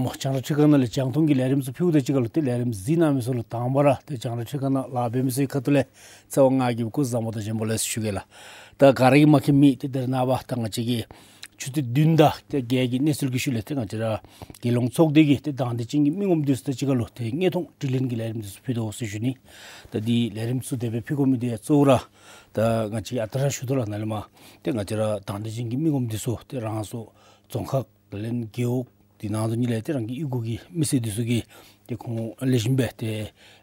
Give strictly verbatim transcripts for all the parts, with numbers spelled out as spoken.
མོ་རྒྱང་བསྒྲགས་ཁྲི་ཁང་ནང་ལས་རྒྱང་མཐོང་གི་ལས་རིམ་ཚུ་ཕུལཝ་དང་གཅིག་ཁར་ལུ་ཏེ་ལས་རིམ་གཟིགས་གནང་མི་ཚུ་ལུ་དང་པ་ར་ཏེ་རྒྱང་བསྒྲགས་ཁྲི་ཁང་ནང་ལཱ་འབད་མི་ཚུ་གི་ཁ་ཐུག་ལས་ཚེ་དབང་ང་གིས་སྐུ་གཟུགས་བཟང་པོ་དང་བྱོན་པ་ལེགས་སོ་ཞུ་གེ་ལགས། ད་ག་ར་གིས་མ་མཁྱེན་མི་ཏེ་ད་རེས་ནངས་པ་ད་ང་བཅས་ཀྱི་ཆུ་ཚོད་བདུན་དང་ཏེ་བརྒྱད་ཀྱི་གནས་ཚུལ་གྱི་ཤུལ་ལས་ཏེ་ང་བཅས་ར་རྒྱལ་ཡོངས་ཚོགས་སྡེ་གི་ཏེ་དང་འདོད་ཅན་གྱི་མི་ངོམ་འདི་ཚུ་དང་གཅིག་ཁར་ལུ་ཏེ་དངོས་མཐོང་དྲི་ལན་གྱི་ལས་རིམ་འདི་ཚུ་ཕུལ་དོ་ཟེར་ཞུ་ནི། ད་འདི་ལས་རིམ་ཚུ་དེ་སྦེ་ཕུལ་དགོ་མི་འདི་ཡང་གཙོ་བོ་ར་ད་ང་བཅས་ཨ་རྟག་ར་ཞུ་དོ་ལགས། ནཱ་ལས་མར་ཏེ་ང་བཅས་ར་དང་འདོད་ཅན་གྱི་མི་ངོམ་འདི་ཚུ་ཏེ་རང་སོའི་རྫོང་ཁག་དེ་ལས་རྒེད་འོག་དེ་ནང་དུ་ནི་ལས་ཏེ་རང་གི་གཡུས་སྒོ་གི་མི་སེར་འདི་ཚུ་གིས་ཏེ་ཁོང་ལེགས་ཤོམ་སྦེ་ཏེ་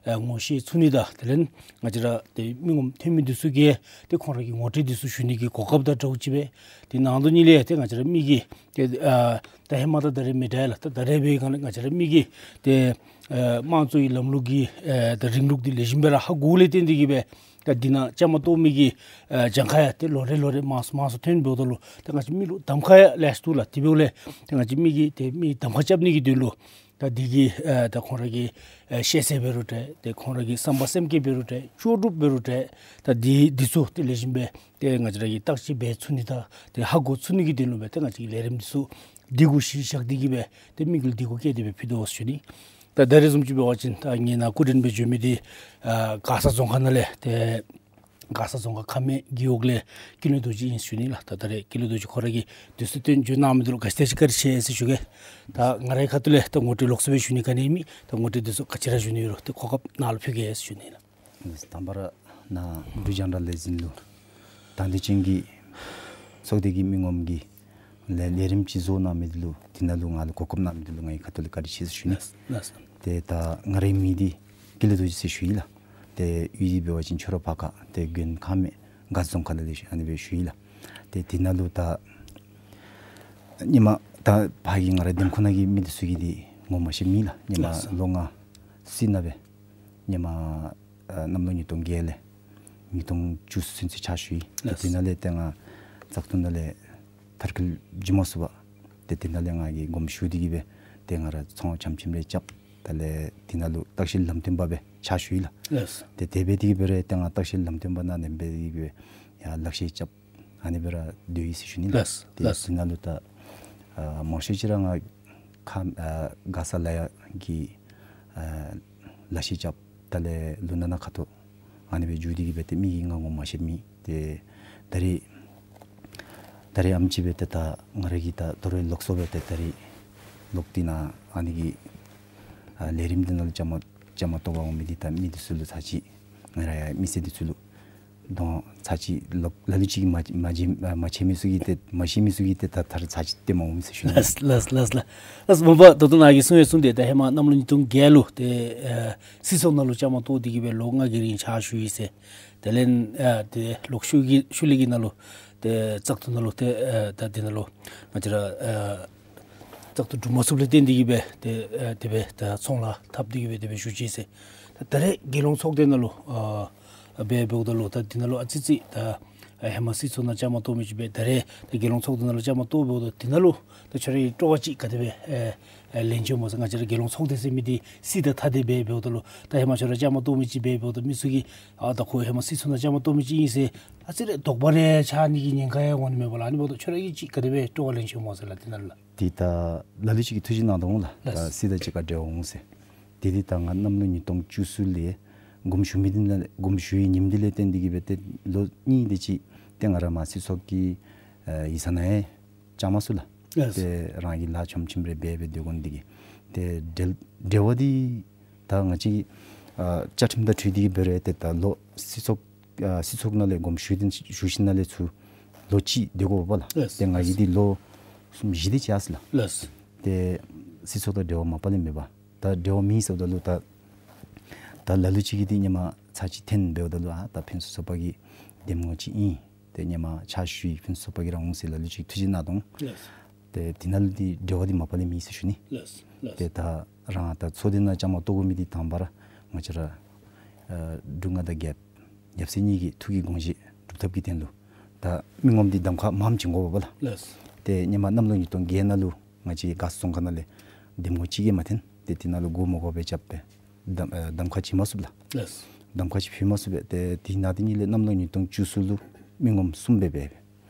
ཨ་ངོ་ཤེས་ཚུགས་ནི་དང་དེ་ལས་ང་བཅས་ར་ཏེ་མི་ངོམ་ཐོན་མི་འདི་ཚུ་གིས་ཏེ་ཁོང་ར་གི་ངོ་སྤྲོད་འདི་ཚུ་ཞུ་ནི་གི་གོ་སྐབས་དང་འདྲཝ་ཅིག་སྦེ་དེ་ནང་དུ་ནི་ལས་ཏེ་ང་བཅས་ར་མི་གིས་ཏེ་ཨ་ད་ཧེ་མ་དང་ད་རེས་མི་འདྲ་ལགས། ད་ད་རེས་འབད་བའི་སྒང་ལས་ང་བཅས་ར་མི་གིས་ཏེ་ཨ་དམངས་གཙོའི་ལམ་ལུགས་ཀྱི་ཨ་ད་རིང་ལུགས་འདི་ལེགས་ཤོམ་སྦེ་ར་ཧ་གོཝ་ལས་བརྟེན་ཏེ་གིས་སྦེ་ད་འདི་ནང་བཅའ་མར་གཏོགས་མི་གི་ཨ་གྱངས་ཁ་ཡང་ཏེ་ལོ་རེ་ལོ་རེ་མང་སུ་མང་སུ་ཐོན་འབདཝ་ད་ལུ་ཏེ་ང་བཅས་མི་ལུ་གདམ་ཁ་ཡང་ལེགས་སུ་ལགས། དེ་འབདཝ་ལས་ཏེ་ང་བཅས་མི་གིས་ཏེ་མི་གདམ་ཁ་རྐྱབ་ནི་གི་དོན་ལུ་ད་འདི་གི་ཨ་ད་ཁོང་ར་གི་ཨ་ཤེས་ཚད་འབད་རུང་འདྲ་ཏེ་ཁོང་ར་གི་བསམ་པ་སེམས་བསྐྱེད་འབད་རུང་འདྲ་ལྕོགས་གྲུབ་འབད་རུང་འདྲ་ད་འདི་འདི་ཚུ་ཏེ་ལེགས་ཤོམ་སྦེ་ཏེ་ང་བཅས་ར་གིས་བརྟག་དཔྱད་འབད་ཚུགས་ནི་དང་ཏེ་ཧ་གོ་ཚུགས་ནི་གི་དོན་ལུ་སྦེ་ཏེ་ང་བཅས་ཀྱིས་ལས་རིམ་འདི་ཚུ་སྒྲིག་གོ་ཞིནམ་བཞག་སྟེ་གིས་སྦེ་ཏེ་མི་གུ་ལུ་སྒྲིག་གོ་བཀལ་ཏེ་སྦེ་ཕུལ་དོ་ཟེར་ཞུ་ནི། ད་ད་རེས་བཟུམ་ཅིག་འབད་བ་ཅིན་ད་ངེའི་ནཱ་སྐུ་མགྲོན་སྦེ་བྱོན་མི་འདི་ཨ་མགར་ས་རྫོང་ཁག་ནང་ལས་ཏེ་མགར་ས་རྫོང་ཁག་ཁ་སྨད་རྒེད་འོག་ལས་ཀུན་ལེགས་རྡོ་རྗེ་ཨིན་ཟེར་ཞུ་ནི་ལགས། ད་ད་རེས་ཀུན་ལེགས་རྡོ་རྗེ་ཁོ་ར་གིས་དུས་ཚོད་བཏོན་བྱོན་གནང་མི་འདི་ལུ་ག་ཅི་དེ་ཅིག་བཀའ་དྲིན་ཆེ་ཟེར་ཞུ་གེ། ད་ང་རའི་ཁ་ཐུག་ལས་ད་ངོ་སྤྲོད་ལོགས་སུ་སྦེ་ཞུ་ནི་ག་ནི་མེད། ད་ངོ་སྤྲོད་འདི་ཚུ་ག་ཅི་ར་ཞུ་ནི་ཡོད་རུང་ཏེ་གོ་སྐབས་ནཱ་ལུ་ཕུལ་གེ་ཟེར་ཞུ་ནི་ལགས། དང་པ་ར་ནཱ་འབྲུག་རྒྱང་བསྒྲགས་ལས་འཛིན་ལུ་དང་འདོད་ཅན་གྱི་ཚོགས་སྡེ་གི་མི་ངོམ་གྱིས་ལས་ལས་རིམ་ཅིག་བཟོ་གནང་མི་འདི་ལུ་འདི་ནང་ལུ་ང་ལུ་གོ་སྐབས་གནང་མི་འདི་ལུ་ངེའི་ཁ་ཐུག་ལས་བཀའ་དྲིན་ཆེ་ཟེར་ཞུ་ནི། ལགས་ལགས། ཏེ་ད་ང་རའི་མིང་འདི་ཀུན་ལེགས་རྡོ་རྗེ་ཟེར་ཞུ་ཡི་ལགས། ཏེ་གཡུས་འདི་འབད་བ་ཅིན་ཆོས་ར་ཕར་ཁ་ཏེ་དགོན་ཁ་སྨད་མགར་རྫོང་ཁག་ནང་ལས་ཨ་ནི་སྦེ་ཞུ་ཡི་ལགས། ཏེ་འདི་ནང་ལུ་ད་ཧེ་མ་ད་ཕར་གྱི་ང་རའི་འདེམས་ཁོངས་ནང་གི་མི་འདི་ཚུ་གིས་འདི་ངོ་མ་ཤེས་མི་ལགས། ཧེ་མ་ལགས་སོ། ལོ་ལྔ་ཅིག་ནང་སྦེ་ཧེ་མ་ཨ་གནམ་ལོ་ཉིས་སྟོང་བརྒྱད་ལས་ཉིས་སྟོང་བཅུ་ཚུན་ཚོད་ཕྱག་ཞུ་ཡི། ཏེ་ལགས་སོ། དེ་ནང་ལས་ཏེ་ང་བཙག་འཐུ་ནང་ལས་མཐར་འཁྱོལ་འགྱོ་མ་ཚུགས་པར་ཏེ་དེ་ནང་ལས་ང་གིས་དགོངསམ་ཞུ་སྟེ་གིས་སྦེ་ཏེ་ང་ར་ཚོང་ཆམ་ཆིམ་རེ་རྐྱབ། དེ་ལས་དེ་ནང་ལུ་བརྟག་ཞིབ་ལམ་སྟོན་པ་སྦེ་ཕྱག་ཞུ་ཡི་ལགས། ལགས་སོ། ཏེ་དེ་སྦེ་དེ་གིས་སྦེ་ར་ཏེ་ང་བརྟག་ཞིབ་ལམ་སྟོན་པ་ནང་ནེམ་སྦེ་དེ་གིས་སྦེ་ཡར་ལག་ཤེས་རྐྱབ། ཨ་ནི་སྦེ་ར་སྡོད་ཡི་ཟེར་ཞུ་ནི་ལགས། ལགས་སོ། ཏེ་ལགས་སོ། དེ་ནང་ལུ་ད་ཨ་མང་ཤོས་ཅིག་ར་ང་ཁ་ཨ་མགར་ས་ལ་ཡ་གི་ཨ་ལག་ཤེས་རྐྱབ། དེ་ལས་ལུ་ན་ན་ཁ་ཐུག་ཨ་ནི་སྦེ་འགྱོ་སྟེ་གིས་སྦེ་ཏེ་མི་གིས་ང་ངོ་མ་ཤེས་མི། ཏེ་ད་རེས་ད་རེས་ཨེམ་ཅིག་སྦེ་ཏེ་ད་ང་ར་གིས་ད་དོ་རུང་ལོགས་སུ་སྦེ་ཏེ་ད་རེས་ལོག་སྟེ་ནཱ་ཨ་ནི་གི་ཨ་ལས་རིམ་འདི་ནང་ལུ་བཅའ་མར་བཅའ་མར་གཏོགས་པར་འོང་མི་འདི་ད་མི་འདི་ཚུ་ལུ་ཚར་ཅིག་ང་ར་ཡང་མི་སེར་འདི་ཚུ་ལུ་དོ་ཚར་ཅིག་ལོག་ལ་ལུ་ཅིག་གིས་མ་མ་མཇལ་མ་མ་མཇལ་མི་ཚུ་གིས་ཏེ་མ་ཤེས་མི་ཚུ་གིས་ཏེ་ད་ད་རེས་ཚར་ཅིག་སྟོནམ་འོང་ཟེར་ཞུ་ནི། ལགས་ལགས་ལགས་ལགས། ལགས་སོ། མ་པ་ད་ལྟོ་ནཱ་གིས་གསུངས་ཡང་གསུངས་ཏེ་ད་ཧེ་མ་གནམ་ལོ་ཉིས་སྟོང་བརྒྱད་ལུ་ཏེ་ཨ་སྲིད་ཚོགས་ནང་ལུ་བཅའ་མར་གཏོགས་ཏེ་གིས་སྦེ་ལོ་ལྔ་གི་རིང་ཕྱག་ཞུ་ཡི་ཟེར། དེ་ལས་ཨ་ཏེ་ལོག་ཤུལ་གྱི་ཤུལ་ལས་ཀྱི་ནང་ལུ་ཏེ་བཙག་འཐུ་ནང་ལུ་ཏེ་ཨ་ད་འདི་ནང་ལུ་ང་བཅས་ར་ཨ་བཙག་འཐུ་གྲུབ་མ་ཚུགསཔ་ལས་བརྟེན་ཏེ་གིས་སྦེ་ཏེ་ཨ་དེ་སྦེ་ད་ཚོང་ལཱ་འཐབ་སྟེ་གིས་སྦེ་དེ་སྦེ་བཞུགས་ཅི་ཟེར། ད་ད་རེས་རྒྱལ་ཡོངས་ཚོགས་སྡེ་ནང་ལུ་ཨ་འབད་འབདཝ་ད་ལུ་ད་འདི་ནང་ལུ་ཨ་ཙི་ཙི་ད་ཨ་ཧེ་མ་སྲིད་ཚོགས་ནང་བཅའ་མར་གཏོགས་མི་ཅིག་སྦེ་ད་རེས་ད་རྒྱལ་ཡོངས་ཚོགས་སྡེ་ནང་ལུ་བཅའ་མར་གཏོགས་འབདཝ་ད་འདི་ནང་ལུ་ད་ཁྱོད་ར་གི་སྤྲོ་བ་ཅིག་ག་དེ་སྦེ་ཨ་ཨ་ལེན་བྱུངམ་སྨོ་ཟེར། ང་བཅས་ར་རྒྱལ་ཡོངས་ཚོགས་སྡེ་ཟེར་མི་འདི་སྲིད་དང་ཐ་དད་སྦེ་འབདཝ་ད་ལུ་ད་ཧེ་མ་ཁྱོད་ར་བཅའ་མར་གཏོགས་མི་ཅིག་སྦེ་འབདཝ་ད་མི་ཚུ་གིས་ཨ་ད་ཁོ་ཧེ་མ་སྲིད་ཚོགས་ནང་བཅའ་མར་གཏོགས་མི་ཅིག་ཨིན་ཟེར་ཨ་ཙི་རེ་དོགས་པ་རེ་ཆགས་ནི་གི་ཉེན་ཁ་ཡང་འོང་ནི་མས་པ་ལགས། ཨ་ནི་འབདཝ་ད་ཁྱོད་ར་གིས་ཅིག་ག་དེ་སྦེ་སྤྲོ་བ་ལེན་བྱུངམ་སྨོ་ཟེར་ལགས་འདི་ནང་ལུ་ལགས། ཏེ་ད་ལ་ལུ་ཅིག་གིས་ཐུགས་བཞེད་གནང་དོ་འོང་ལགས། ལགས། ད་སྲིད་དང་གཅིག་ཁར་འབྲེལ་བ་འོང་ཟེར། ཏེ་འདི་ད་ང་གནམ་ལོ་ཉིས་སྟོང་བཅུ་གསུམ་ལས་དགོངསམ་ཞུ་མི་འདི་ནང་ལས་དགོངསམ་ཞུ་བའི་ཉིནམ་འདི་ལས་བརྟེན་ཏེ་གིས་སྦེ་ཏེ་ལོ་གཉིས་དེ་ཅིག་ཏེ་ང་ར་མར་སྲིད་ཚོགས་ཀྱི་ཨ་ཡིག་ཚང་ནང་ཡང་བཅར་མ་ཚུགས་ལགས། ལགས། ཏེ་རང་གི་ལཱ་ཆམ་ཆིམ་རེ་འབད་འབད་སྡོད་དགོ་ནི་འདི་གིས་ཏེ་འབྲེལ་འབྲེལ་བ་འདི་ད་ང་བཅས་ཨ་བཅའ་ཁྲིམས་དང་འཁྲིལ་ཏེ་གིས་འབད་རུང་ཏེ་ད་ལོ་སྲིད་ཚོགས་ཨ་སྲིད་ཚོགས་ནང་ལས་དགོངསམ་ཞུ་སྟེ་ཞུ་ཞིནམ་ལས་ཚུར་ལོ་གཅིག་སྡོད་དགོ་པས་ལགས། ལགས། ཏེ་ང་གིས་འདི་ལོ་གསུམ་བཞི་དེ་ཅིག་ཡར་སོང་ལགས། ལགས། ཏེ་སྲིད་ཚོགས་དང་འབྲེལ་བ་མ་པ་ལས་མེད་པས། ད་འབྲེལ་བ་མེད་ཟེརཝ་ད་ལུ་ད་ད་ལ་ལུ་ཅིག་གིས་འདི་ཧེ་མ་ཚར་ཅིག་འཐོན་འབདཝ་ད་ལུ་ཨ་ད་ཕུན་ཚོགས་ཚོགས་པ་གི་འདེམས་ངོ་ཅིག་ཨིན། ཏེ་ཧེ་མ་ཕྱག་ཞུ་ཡི་ཕུན་ཚོགས་ཚོགས་པ་གིས་ར་འོང་ཟེར་ལ་ལུ་ཅིག་ཐུགས་བཞེད་གནང་དོ་འོང་། ལགས། ཏེ་འདི་ནང་ལུ་འདི་འབྲེལ་བ་འདི་མ་པ་ལས་མེད་ཟེར་ཞུ་ནི། ལགས་ལགས། ཏེ་ད་རང་ད་ཚོགས་སྡེ་ནང་བཅའ་མར་གཏོགས་དགོ་མི་འདི་དང་པ་ར་ང་བཅས་ར་ཨ་འབྲུག་མངའ་བདག་རྒྱལཔོ་ཡབ་སྲས་གཉིས་ཀྱི་ཐུགས་ཀྱི་དགོངས་བཞེད་སྒྲུབ་ཐབས་ཀྱི་དོན་ལུ་ད་མི་ངོམ་འདི་གདམ་ཁ་མངམ་བྱིན་དགོ་པས་ལགས། ལགས། ཏེ་ཧེ་མ་གནམ་ལོ་ཉིས་སྟོང་བརྒྱད་ནང་ལུ་ང་བཅས་མགར་ས་རྫོང་ཁག་ནང་ལས་འདེམས་ངོ་གཅིག་ཡང་མ་འཐོན། ཏེ་འདི་ནང་ལུ་མགུ་མ་འཁོར་བར་རྐྱབ་སྦེ་གདམ་ཨ་གདམ་ཁ་བྱིན་མ་ཚུགས་ལགས། ལགས། གདམ་ཁ་ཅིག་ཕུལ་མ་ཚུགས་པས། ཏེ་འདི་ནང་འདི་ནང་ལས་གནམ་ལོ་ཉིས་སྟོང་བཅུ་གསུམ་ལུ་མི་ངོམ་གསུམ་སྦེ་འབད་སྦེ།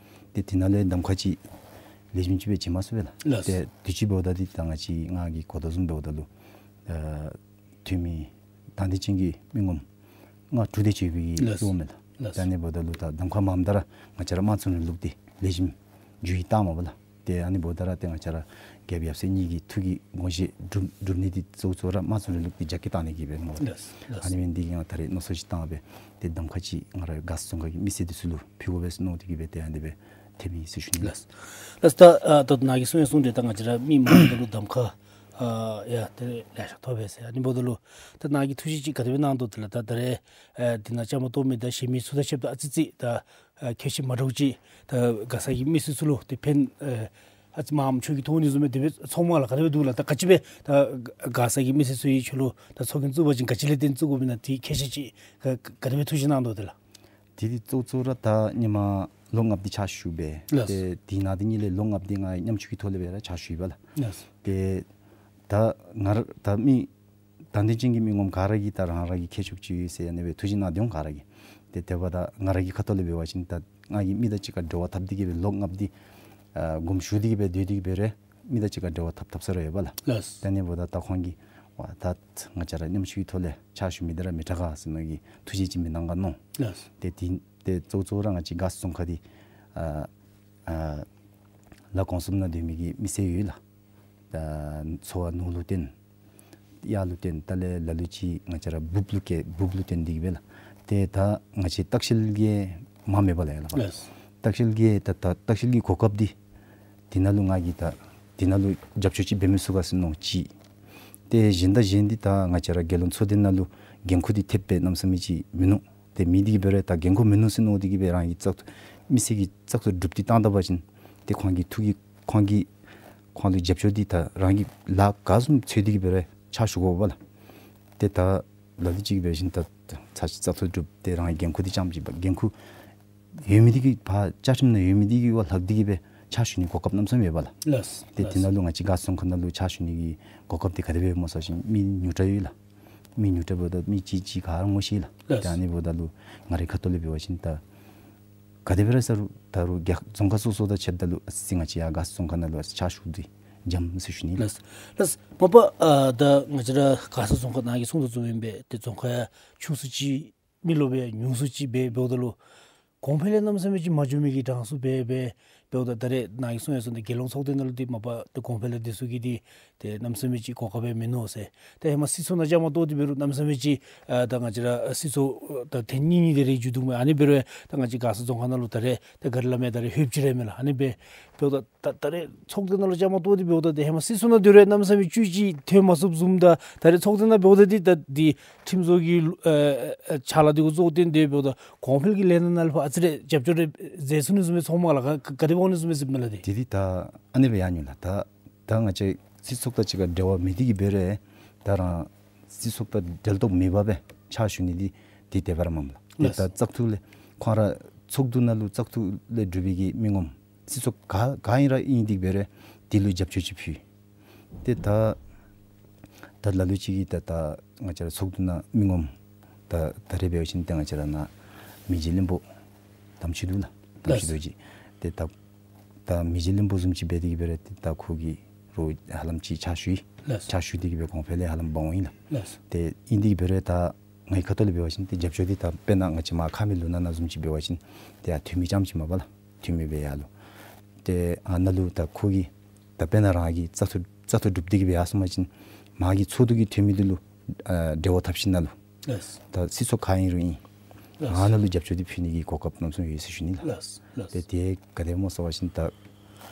ཏེ་འདི་ནང་ལས་གདམ་ཁ་ཅིག་ ལེགས་ཤོམ་ཅིག་སྦེ་བྱིན་མ་ཚུགས་པས་ལགས། ལགས། ཏེ་དུས་ཅི་འབདཝ་ད་འདི་ད་ང་བཅས་ང་གིས་གོ་དོ་བཟུམ་འབདཝ་ད་ལུ་ཨ་འཐུས་མི་དང་འདོད་ཅན་གྱི་མི་ངོམ་ལྔ་དྲུག་དེ་ཅིག་ཡོད་པའི་ལགས། གཙོ་བོ་མས་ལགས། ལགས། ཏེ་ཨ་ནི་འབདཝ་ད་ལུ་ད་གདམ་ཁ་མངམ་ད་ར་ང་བཅས་ར་དམངས་གཙོའི་རིང་ལུགས་འདི་ལེགས་ཤོམ་འགྱོ་ཡི་བཏངམ་མས་ལགས། ཏེ་ཨ་ནི་འབདཝ་ད་ར་ཏེ་ང་བཅས་ར་རྒྱལཔོ་ཡབ་སྲས་གཉིས་ཀྱི་ཐུགས་ཀྱི་དགོངས་བཞེད་སྒྲུབ་སྒྲུབ་ནི་འདི་གཙོ་བོ་གཙོ་བོ་ར་དམངས་གཙོའི་རིང་ལུགས་འདི་རྒྱ་སྐྱེད་བཏང་ནི་གི་སྦེ་སྨོ། ལགས། ལགས། ཨ་ནི་འབད་ནི་འདི་གིས་ང་ད་རེས་མནོ་བསམ་ཅིག་བཏང་སྦེ་ཏེ་གདམ་ཁ་ཅིག་ང་ར་མགར་རྫོང་ཁག་གི་མི་སེར་འདི་ཚུ་ལུ་ཕུལ་དགོ་པས་ཟེར་མནོ་སྟེ་གི་སྦེ་ཏེ་ཨ་ནི་སྦེ་ཐོན་མི་ཨིན་ཟེར་ཞུ་ནི་ལགས། ལགས། ལགས། ད་ཨ་ད་ནཱ་གིས་གསུང་ཡང་གསུངས་ཏེ་ད་ང་བཅས་ར་མི་མང་ད་ལུ་གདམ་ཁ་ཨ་ཡ་ཏེ་ལེ་ཤ་ཐོབ་པས་ཟེར། ཨ་ནི་འབདཝ་ད་ལུ་ད་ནཱ་གིས་ཐུགས་བཞེད་ཅིག་ག་དེ་སྦེ་གནང་དོ་དེ་ལགས། ད་ད་རེས་ཨ་འདི་ནང་བཅའ་མར་གཏོགས་མི་དང་གཞན་མི་ཚུ་དང་ཕྱདཔ་ད་ཨ་ཙི་ཙི་ད་ཨ་ཁྱད་གཞི་མ་འདྲཝ་ཅིག་ད་མགར་ས་གི་མི་སེར་ཚུ་ལུ་ཏེ་ཕན་ཨ་ཨ་ཙི་མངམ་ཆོག་གི་ཐོག་ནི་བཟུམ་སྦེ་དེ་སྦེ་ཚོགས་མ་ལགས། ག་དེ་སྦེ་འདུག་ལགས། ད་ག་ཅི་སྦེ་ད་མགར་ས་གི་མི་སེར་ཚུ་གིས་ཁྱོད་ལུ་ད་ཚོགས་རྒྱན་བཙུགས་པ་ཅིན་ག་ཅི་ལས་བརྟེན་བཙུགས་དགོཔ་ཨིན་ན་དེ་ཁྱད་གཞི་ཅིག་ག་ག་དེ་སྦེ་ཐུགས་བཞེད་གནང་དོ་དེ་ལགས། དེ་འདི་གཙོ་བོ་གཙོ་བོ་ར་ད་ཧེ་མ་ལོ་ལྔ་པ་འདི་ཕྱག་ཞུ་སྦེ། ལགས། ཏེ་དེ་ནང་འདི་ཉིད་ལས་ལོ་ལྔ་པ་འདི་ང་མཉམ་ཞུགས་ཀྱི་ཐོག་ལས་སྦེ་ར་ཕྱག་ཞུ་ཡི་པ་ལགས། ལགས། ཏེ་ད་ང་ར་ད་མི་དང་འདོད་ཅན་གྱི་མི་ངོམ་ག་ར་གིས་ད་རང་རང་གི་ཁྱད་ཆོས་ཅིག་ཡོད་ཟེར་ཨ་ནི་སྦེ་ཐུགས་བཞེད་གནང་དེ་འོང་ག་ར་གིས། ཏེ་དེ་འབདཝ་ད་ང་ར་གི་ཁ་ཐུག་ལས་འབད་བ་ཅིན་ད་ང་གིས་མི་དང་གཅིག་ཁར་འབྲེལ་བ་འཐབ་སྟེ་གི་སྦེ་ལོ་ལྔ་པ་འདི་ཨ་དགོངསམ་ཞུ་སྟེ་གི་སྦེ་སྡོད་དེ་གི་སྦེ་ར་མི་དང་གཅིག་ཁར་འབྲེལ་བ་འཐབ་འཐབ་ས་ར་ཡོད་པ་ལགས། ལགས། ད་ཨ་ནི་འབདཝ་ད་ད་ཁོང་གིས་ཝ་ད་ང་བཅས་ར་མཉམ་ཞུགས་ཀྱི་ཐོག་ལས་ཕྱག་ཞུ་མི་འདི་ར་མི་དྲག་ག་ཟེར་མནོ་གི་ཐུགས་བཞེད་ཅིག་མི་གནང་ག་མནོ། ལགས། ཏེ་དེ་ཏེ་གཙོ་བོ་གཙོ་བོ་ར་ང་བཅས་མགར་རྫོང་ཁག་འདི་ཨ་ཨ་ལ་གོང་གསུམ་ནང་སྡོད་མི་གི་མི་སེར་ཡོད་ལགས། ད་འཚོ་བ་ནོར་ལུ་བརྟེན་གཡག་ལུ་བརྟེན་ད་ལས་ལ་ལུ་ཅིག་ང་བཅས་ར་འབུཔ་ལུ་སྐྱེ་འབུཔ་ལུ་བརྟེན་ཏེ་གི་སྦེ་ལགས། ཏེ་ད་ང་བཅས་ལྟ་བཤལ་གྱི་མ་མེད་པ་ལགས་ཡ་ལགས། ལགས། ལྟ་བཤལ་གྱི་ད་ད་ལྟ་བཤལ་གྱི་གོ་སྐབས་འདི་དེ་ནང་ལུ་ང་གིས་ད་དེ་ནང་ལུ་རྒྱབ་སྐྱོར་ཅིག་འབད་མི་ཚུགས་ག་ཟེར་མནོ་ཅིག། ཏེ་གཞན་དང་གཞན་འདི་ད་ང་བཅས་ར་རྒྱལ་ཡོངས་ཚོགས་སྡེ་ནང་ལུ་འགན་ཁུར་འདི་ཐེབས་སྦེ་གནམ་མེད་ས་མེད་ཅིག་མིན་ནུག། ཏེ་མེད་དེ་གི་སྦེ་ར་ད་འགན་ཁུར་མིན་ནུག་ཟེར་མནོ་སྟེ་གི་སྦེ་རང་གི་བཙག་འཐུ་མི་སེར་གྱི་བཙག་འཐུ་གྲུབ་སྟེ་བཏང་ད་པ་ཅིན་ཏེ་ཁོང་གི་ཐུགས་ཀྱི་ཁོང་གི་ཁོང་ལུ་རྒྱབ་སྐྱོར་འདི་ད་རང་གི་ལཱ་ག་བཟུམ་འཚོལ་ཏེ་གི་སྦེ་ར་ཕྱག་ཞུ་དགོ་པ་ལགས། ཏེ་ད་ལ་ལུ་ཅིག་འབད་བ་ཅིན་ད་ཚར་ཅིག་བཙག་འཐུ་གྲུབ་སྟེ་རང་གི་འགན་ཁུར་འདི་རྐྱངམ་ཅིག་འབག་འགན་ཁུར་ཡོད་མི་འདི་གིས་ཕར་བཅའ་ཁྲིམས་ནང་ཡོད་མི་འདི་གིས་ཕར་ལྷག་སྟེ་གི་སྦེ་ཕྱག་ཞུ་ནི་གོ་སྐབས་གནམ་མེད་ས་མེད་ཡོད་པ་ལགས། ལགས། ཏེ་དེ་ནང་ལུ་ང་བཅས་མགར་རྫོང་ཁག་ནང་ལུ་ཕྱག་ཞུ་ནི་གི་གོ་སྐབས་འདི་ག་དེ་སྦེ་སྨོ་ཟེར་བ་ཅིན་མི་ཉུང་དྲགས་ཡོད་ལགས། མི་ཉུང་དྲགས་འབདཝ་ད་མི་གཅིག་གཅིག་ག་ར་ངོ་ཤེས་ལགས། ལགས། ཏེ་ཨ་ནི་འབདཝ་ད་ལུ་ང་རའི་ཁ་ཐུག་ལས་འབད་བ་ཅིན་ད་ག་དེ་སྦེ་ར་ཟེར་རུང་ད་རུང་རྒྱལ་རྫོང་ཁག་སོ་སོ་དང་ཕྱདཔ་ད་ལུ་ཨ་ཙི་ང་བཅས་ཡར་མགར་རྫོང་ཁག་ནང་ལུ་ཕྱག་ཞུ་སྟེ་འཇམ་ཟེར་ཞུ་ནི་ལགས། ལགས། ལགས། མ་པ་ཨ་ད་ང་བཅས་ར་མགར་རྫོང་ཁག་ནང་གི་ཚོགས་འདུ་བཙུགས་མི་འབད་ཏེ་རྫོང་ཁག་ཡང་ཆུང་སུ་ཅིག་མི་ལོ་འབད་ཉུང་སུ་ཅིག་འབད་འབདཝ་ད་ལུ་གོང་འཕེལ་ལས་གནམ་མེད་ས་མེད་ཅིག་མ་འགྱོ་མི་གི་གྲངས་སུ་འབད་འབད་འབདཝ་ད་ད་རེས་ནཱ་གིས་གསུང་ཡང་གསུངས་ཏེ་རྒྱལ་ཡོངས་ཚོགས་སྡེ་ནང་ལུ་འདི་མ་པ་ཏེ་གོང་འཕེལ་ལས་འདི་ཚུ་གི་འདི་ཏེ་གནམ་མེད་ས་མེད་ཅིག་གོ་སྐབས་འབད་མིན་ནུག་ཟེར། ཏེ་ཧེ་མ་སྲིད་ཚོགས་ནང་བཅའ་མར་གཏོགས་ཏེ་འབད་རུང་གནམ་མེད་ས་མེད་ཅིག་ཨ་ད་ང་བཅས་ར་སྲིད་ཚོགས་ད་ཐེངས་གཉིས་གཉིས་དེ་རེ་འགྱོ་དོ་མས། ཨ་ནི་འབད་རུང་ད་ང་བཅས་མགར་ས་རྫོང་ཁག་ནང་ལུ་ད་རེས་ད་ག་ར་སླབ་མས་ད་རེས་ཧོབ་ཅིག་ར་མས་ལགས། ཨ་ནི་འབད་འབདཝ་ད་ད་ད་རེས་ཚོགས་སྡེ་ནང་ལུ་བཅའ་མར་གཏོགས་ཏེ་འབདཝ་ད་ཏེ་ཧེ་མ་སྲིད་ཚོགས་ནང་དེ་རུང་གནམ་མེད་ས་མེད་ཅིག་ཐོན་མ་ཚུགསཔ་བཟུམ་ད་ད་རེས་ཚོགས་སྡེ་ནང་འབདཝ་ད་འདི་ད་འདི་ཁྲིམས་བཟོ་གི་ཨ་ཨ་ཕྱག་ལཱ་འདི་གུ་གཙོ་བོ་བཏོན་ཏེ་འབདཝ་ད་གོང་འཕེལ་གྱི་ལས་སྣ་ནང་ལུ་ཕར་ཨ་ཙི་རེ་རྒྱབ་སྐྱོར་རེ་མཛད་ཚུགས་ནི་བཟུམ་སྦེ་ཚོརཝ་མས་ལགས། ག་ག་དེ་འབད་འོང་ནི་བཟུམ་སྦེ་ཟེར་མས་ལགས། ཏེ་དེ་འདི་ད་ཨ་ནི་སྦེ་ཡར་འགྱོ་ལགས། ད་ད་ང་བཅས་སྲིད་ཚོགས་དང་གཅིག་ཁར་འབྲེལ་བ་མེད་དེ་གི་འབད་རུང་ད་རང་སྲིད་ཚོགས་དང་འབྲེལ་གཏོགས་མེད་པར་སྦེ་ཕྱག་ཞུ་ནི་འདི་འདི་དེ་སྦེ་ར་མས་ལགས། ཏེ་ལགས། ད་བཙག་འཐུ་ལས་ཁོང་ར་ཚོགས་འདུ་ནང་ལུ་བཙག་འཐུ་ལས་གྲུབ་པའི་གི་མི་ངོམ་སྲིད་ཚོགས་ག་ག་ཨིན་ར་ཨིན་དེ་གི་འབད་རུང་དེ་ལུ་རྒྱབ་སྐྱོར་ཅིག་ཕུལ། ཏེ་ད་ད་ལ་ལུ་ཅིག་གིས་ད་ད་ང་བཅས་ར་ཚོགས་འདུ་ནང་མི་ངོམ་ད་ད་རེས་འབད་བ་ཅིན་ཏེ་ང་བཅས་ར་ནཱ་མི་རྗེ་བློན་པོ་དམ་ཆོས་རྡོ་རྗེ་ལགས། དམ་ཆོས་རྡོ་རྗེ། ཏེ་ད་ད་མི་རྗེ་བློན་པོ་བཟུམ་ཅིག་འབད་དེ་གི་འབད་རུང་ཏེ་ད་ཁོ་གིས་རོགས་ཧ་ལམ་ཅིག་ཕྱག་ཞུ་ཡི། ལགས། ཕྱག་ཞུ་སྟེ་གི་སྦེ་གོང་འཕེལ་ལས་ཧ་ལམ་འབག་འོང་ཡི་ལགས། ལགས། ཏེ་ཨིན་དེ་གི་འབད་རུང་ད་ངེའི་ཁ་ཐུག་ལས་འབད་བ་ཅིན་ཏེ་རྒྱབ་སྐྱོར་འདི་ད་དཔེར་ན་ང་བཅས་མར་ཁ་མི་ལུང་ནང་ན་བཟུམ་ཅིག་འབད་བ་ཅིན་ཏེ་ཡར་འཐུས་མི་རྐྱངམ་ཅིག་མས་པ་ལགས། འཐུས་མི་སྦེ་ཡར་ལུ་ཏེ་ཨ་ནཱ་ལུ་ད་ཁོ་གིས་ད་དཔེར་ན་རང་གིས་བཙག་འཐུ་བཙག་འཐུ་གྲུབ་སྟེ་གི་སྦེ་ཡར་སོང་པ་ཅིན་མ་གི་ཚོགས་འདུ་གི་འཐུས་མི་འདི་ལུ་ཨ་འབྲེལ་བ་འཐབ་ཞིནམ་ལས་ལགས། ད་སྲིད་ཚོགས་ག་ཨིན་རུང་ཨིན། ལགས། ཨ་ནཱ་ལུ་རྒྱབ་སྐྱོར་འདི་ཕུལ་ནི་གི་གོ་སྐབས་གནམ་མེད་ས་མེད་ཡོད་ཟེར་ཞུ་ནི་ལགས། ལགས། ལགས། ཏེ་དེ་ག་དེ་སྨོ་ཟེར་བ་ཅིན་ད་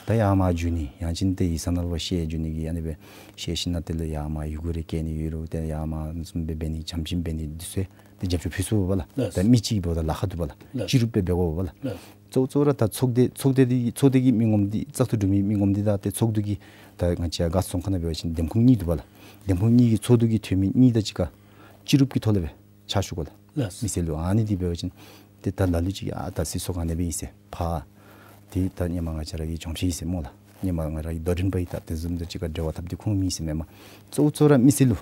ད་ཡར་མར་འགྱོ་ནི་ཡང་ཅིན་ཏེ་ཡིག་ཚང་ནང་ལུ་བཤལ་འགྱོ་ནི་གི་ཨ་ནི་སྦེ་བཤལ་ཞིནམ་ལས་དེ་ལས་ཡར་མར་ཡི་གུ་རེ་བཀལ་ནི་ཡོད་རུང་ཏེ་ཡར་མར་བཟུམ་སྦེ་འབད་ནི་བྱམས་ཅིག་འབད་ནི་འདི་ཚུ་ཏེ་རྒྱབ་སྐྱོར་ཕུལ་ཚུགས་པས་ལགས། ལགས། ད་མི་གཅིག་འབདཝ་ད་ལཱ་ཁག་འདུག་པ་ལགས། ལགས། སྤྱི་རུབ་སྦེ་འབད་དགོ་པས་ལགས། ལགས། གཙོ་གཙོ་ར་ད་ཚོགས་སྡེ་ཚོགས་སྡེ་འདི་ཚོགས་སྡེ་གི་མི་ངོམ་འདི་བཙག་འཐུ་གྲུབ་མི་མི་ངོམ་འདི་དང་ཏེ་ཚོགས་འདུ་གི་ད་ང་བཅས་མགར་རྫོང་ཁག་ནང་འབད་བ་ཅིན་འདེམས་ཁོངས་གཉིས་འདུག་པ་ལགས། འདེམས་ཁོངས་གཉིས་ཀྱི་ཚོགས་འདུ་གི་འཐུས་མི་གཉིས་དང་གཅིག་ཁར་སྤྱི་རུབ་ཀྱི་ཐོག་ལས་སྦེ་ཕྱག་ཞུ་དགོ་ལགས། ལགས། མི་སེར་ལུ་ཨ་ནི་འདི་འབད་བ་ཅིན་ཏེ་ད་ལ་ལུ་ཅིག་གིས་ཨ་ད་སྲིད་ཚོགས་ག་ནི་སྦེ་ཨིན་ཟེར་ཕར་ཏེ་ད་ཧེ་མ་ང་བཅས་ར་གི་གྱོངས་ཤེས་ཨིན་ཟེར་སྨོ་ལགས། ཧེ་མ་ང་ར་གི་དོ་འགྲན་པ་ཨིན། ད་དེ་བཟུམ་དང་གཅིག་ཁར་འབྲེལ་བ་འཐབ་སྟེ་ཁུངས་མེད་ཟེར་མེན་མས། གཙོ་གཙོ་ར་མི་སེར་ལུ་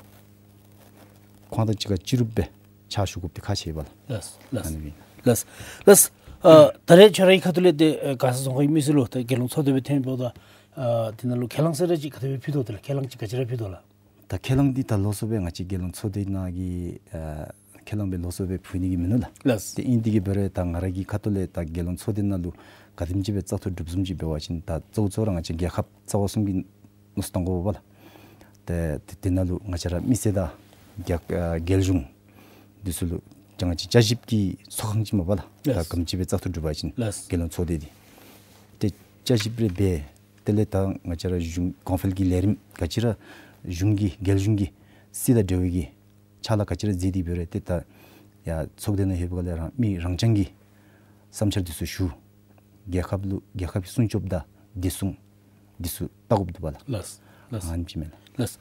ཁོང་དང་གཅིག་ཁར་སྤྱི་རུབ་སྦེ་ཕྱག་ཞུ་དགོཔ་འདི་ཁག་ཆེ་བས་ལགས། ལགས། ལགས། ཨ་ནི་སྦེ། ལགས། ལགས། ཨ་ད་རེས་ཁྱོད་རའི་ཁ་ཐུག་ལས་ཏེ་ཨ་མགར་ས་རྫོང་ཁག་གི་མི་སེར་ལུ་ཏེ་རྒྱལ་ཡོངས་ཚོགས་སྡེ་སྦེ་ཐོནམ་ད་ཨ་དེ་ནང་ལུ་ཁས་བླངས་ཟེར་ར་ཅིག་ག་དེ་སྦེ་ཕུལ་དོ། དེ་ལགས་ཁས་བླངས་ཅིག་ག་ཅི་ར་ཕུལ་དོ་ལགས། ད་ཁས་བླངས་འདི་ད་ལོགས་སུ་སྦེ་ང་བཅས་རྒྱལ་ཡོངས་ཚོགས་སྡེ་ནང་གི་ཨ་ཁས་བླངས་སྦེ་ལོགས་སུ་སྦེ་ཕུལ་ནི་གི་མིན་ནུག་ལགས། ལགས། ཏེ་ཨིན་དེ་གིས་འབད་རུང་ད་ང་ར་གི་ཁ་ཐུག་ལས་ད་རྒྱལ་ཡོངས་ཚོགས་སྡེ་ནང་ལུ་ག་དེམ་ཅིག་སྦེ་བཙག་འཐུ་གྲུབ་བཟུམ་ཅིག་འབད་བ་ཅིན་ད་གཙོ་བོ་གཙོ་བོ་ར་ང་བཅས་རྒྱལ་ཁབ་རྩ་བ་གསུམ་གྱི་མནོ་བསམ་བཏང་དགོ་པས་ལགས། ཏེ་དེ་དེ་ནང་ལུ་ང་བཅས་ར་མི་སེར་དང་རྒྱལ་ཨ་རྒྱལ་གཞུང་འདི་ཚུ་ལུ་ང་བཅས་བསྐྱར་ཞིབ་ཀྱི་ཚོགས་ཁང་ཅིག་མས་པ་ལགས། ད་ལགས། ག་དེམ་ཅིག་སྦེ་བཙག་འཐུ་གྲུབ་པ་ཅིན་ལགས། རྒྱལ་ཡོངས་ཚོགས་སྡེ་འདི་ཏེ་བསྐྱར་ཞིབ་རེ་འབད། དེ་ལས་ད་ང་བཅས་ར་གཞུང་གོང་འཕེལ་གྱི་ལས་རིམ་ག་ཅི་ར་གཞུང་གི་རྒྱལ་གཞུང་གི་སྲིད་དང་འབྲེལ་བའི་གི་ཕྱག་ལཱ་ག་ཅི་ར་མཛད་དེ་འབད་རུང་ཏེ་ད་ཡར་ཚོགས་སྡེ་ནང་ལྷོདཔ་ལས་རང་མི་རང་རྐྱང་གི་བསམ་འཆར་འདི་ཚུ་ཞུ། རྒྱལ་ཁབ་ལུ་རྒྱལ་ཁབ་ཀྱི་སྲུང་སྐྱོབ་དང་བདེ་སྲུང་འདི་ཚུ་བལྟ་དགོཔ་འདུག་པ་ལགས། ལགས། ལགས། ཨ་ནི་ཅིག་མས་ལགས། ལགས།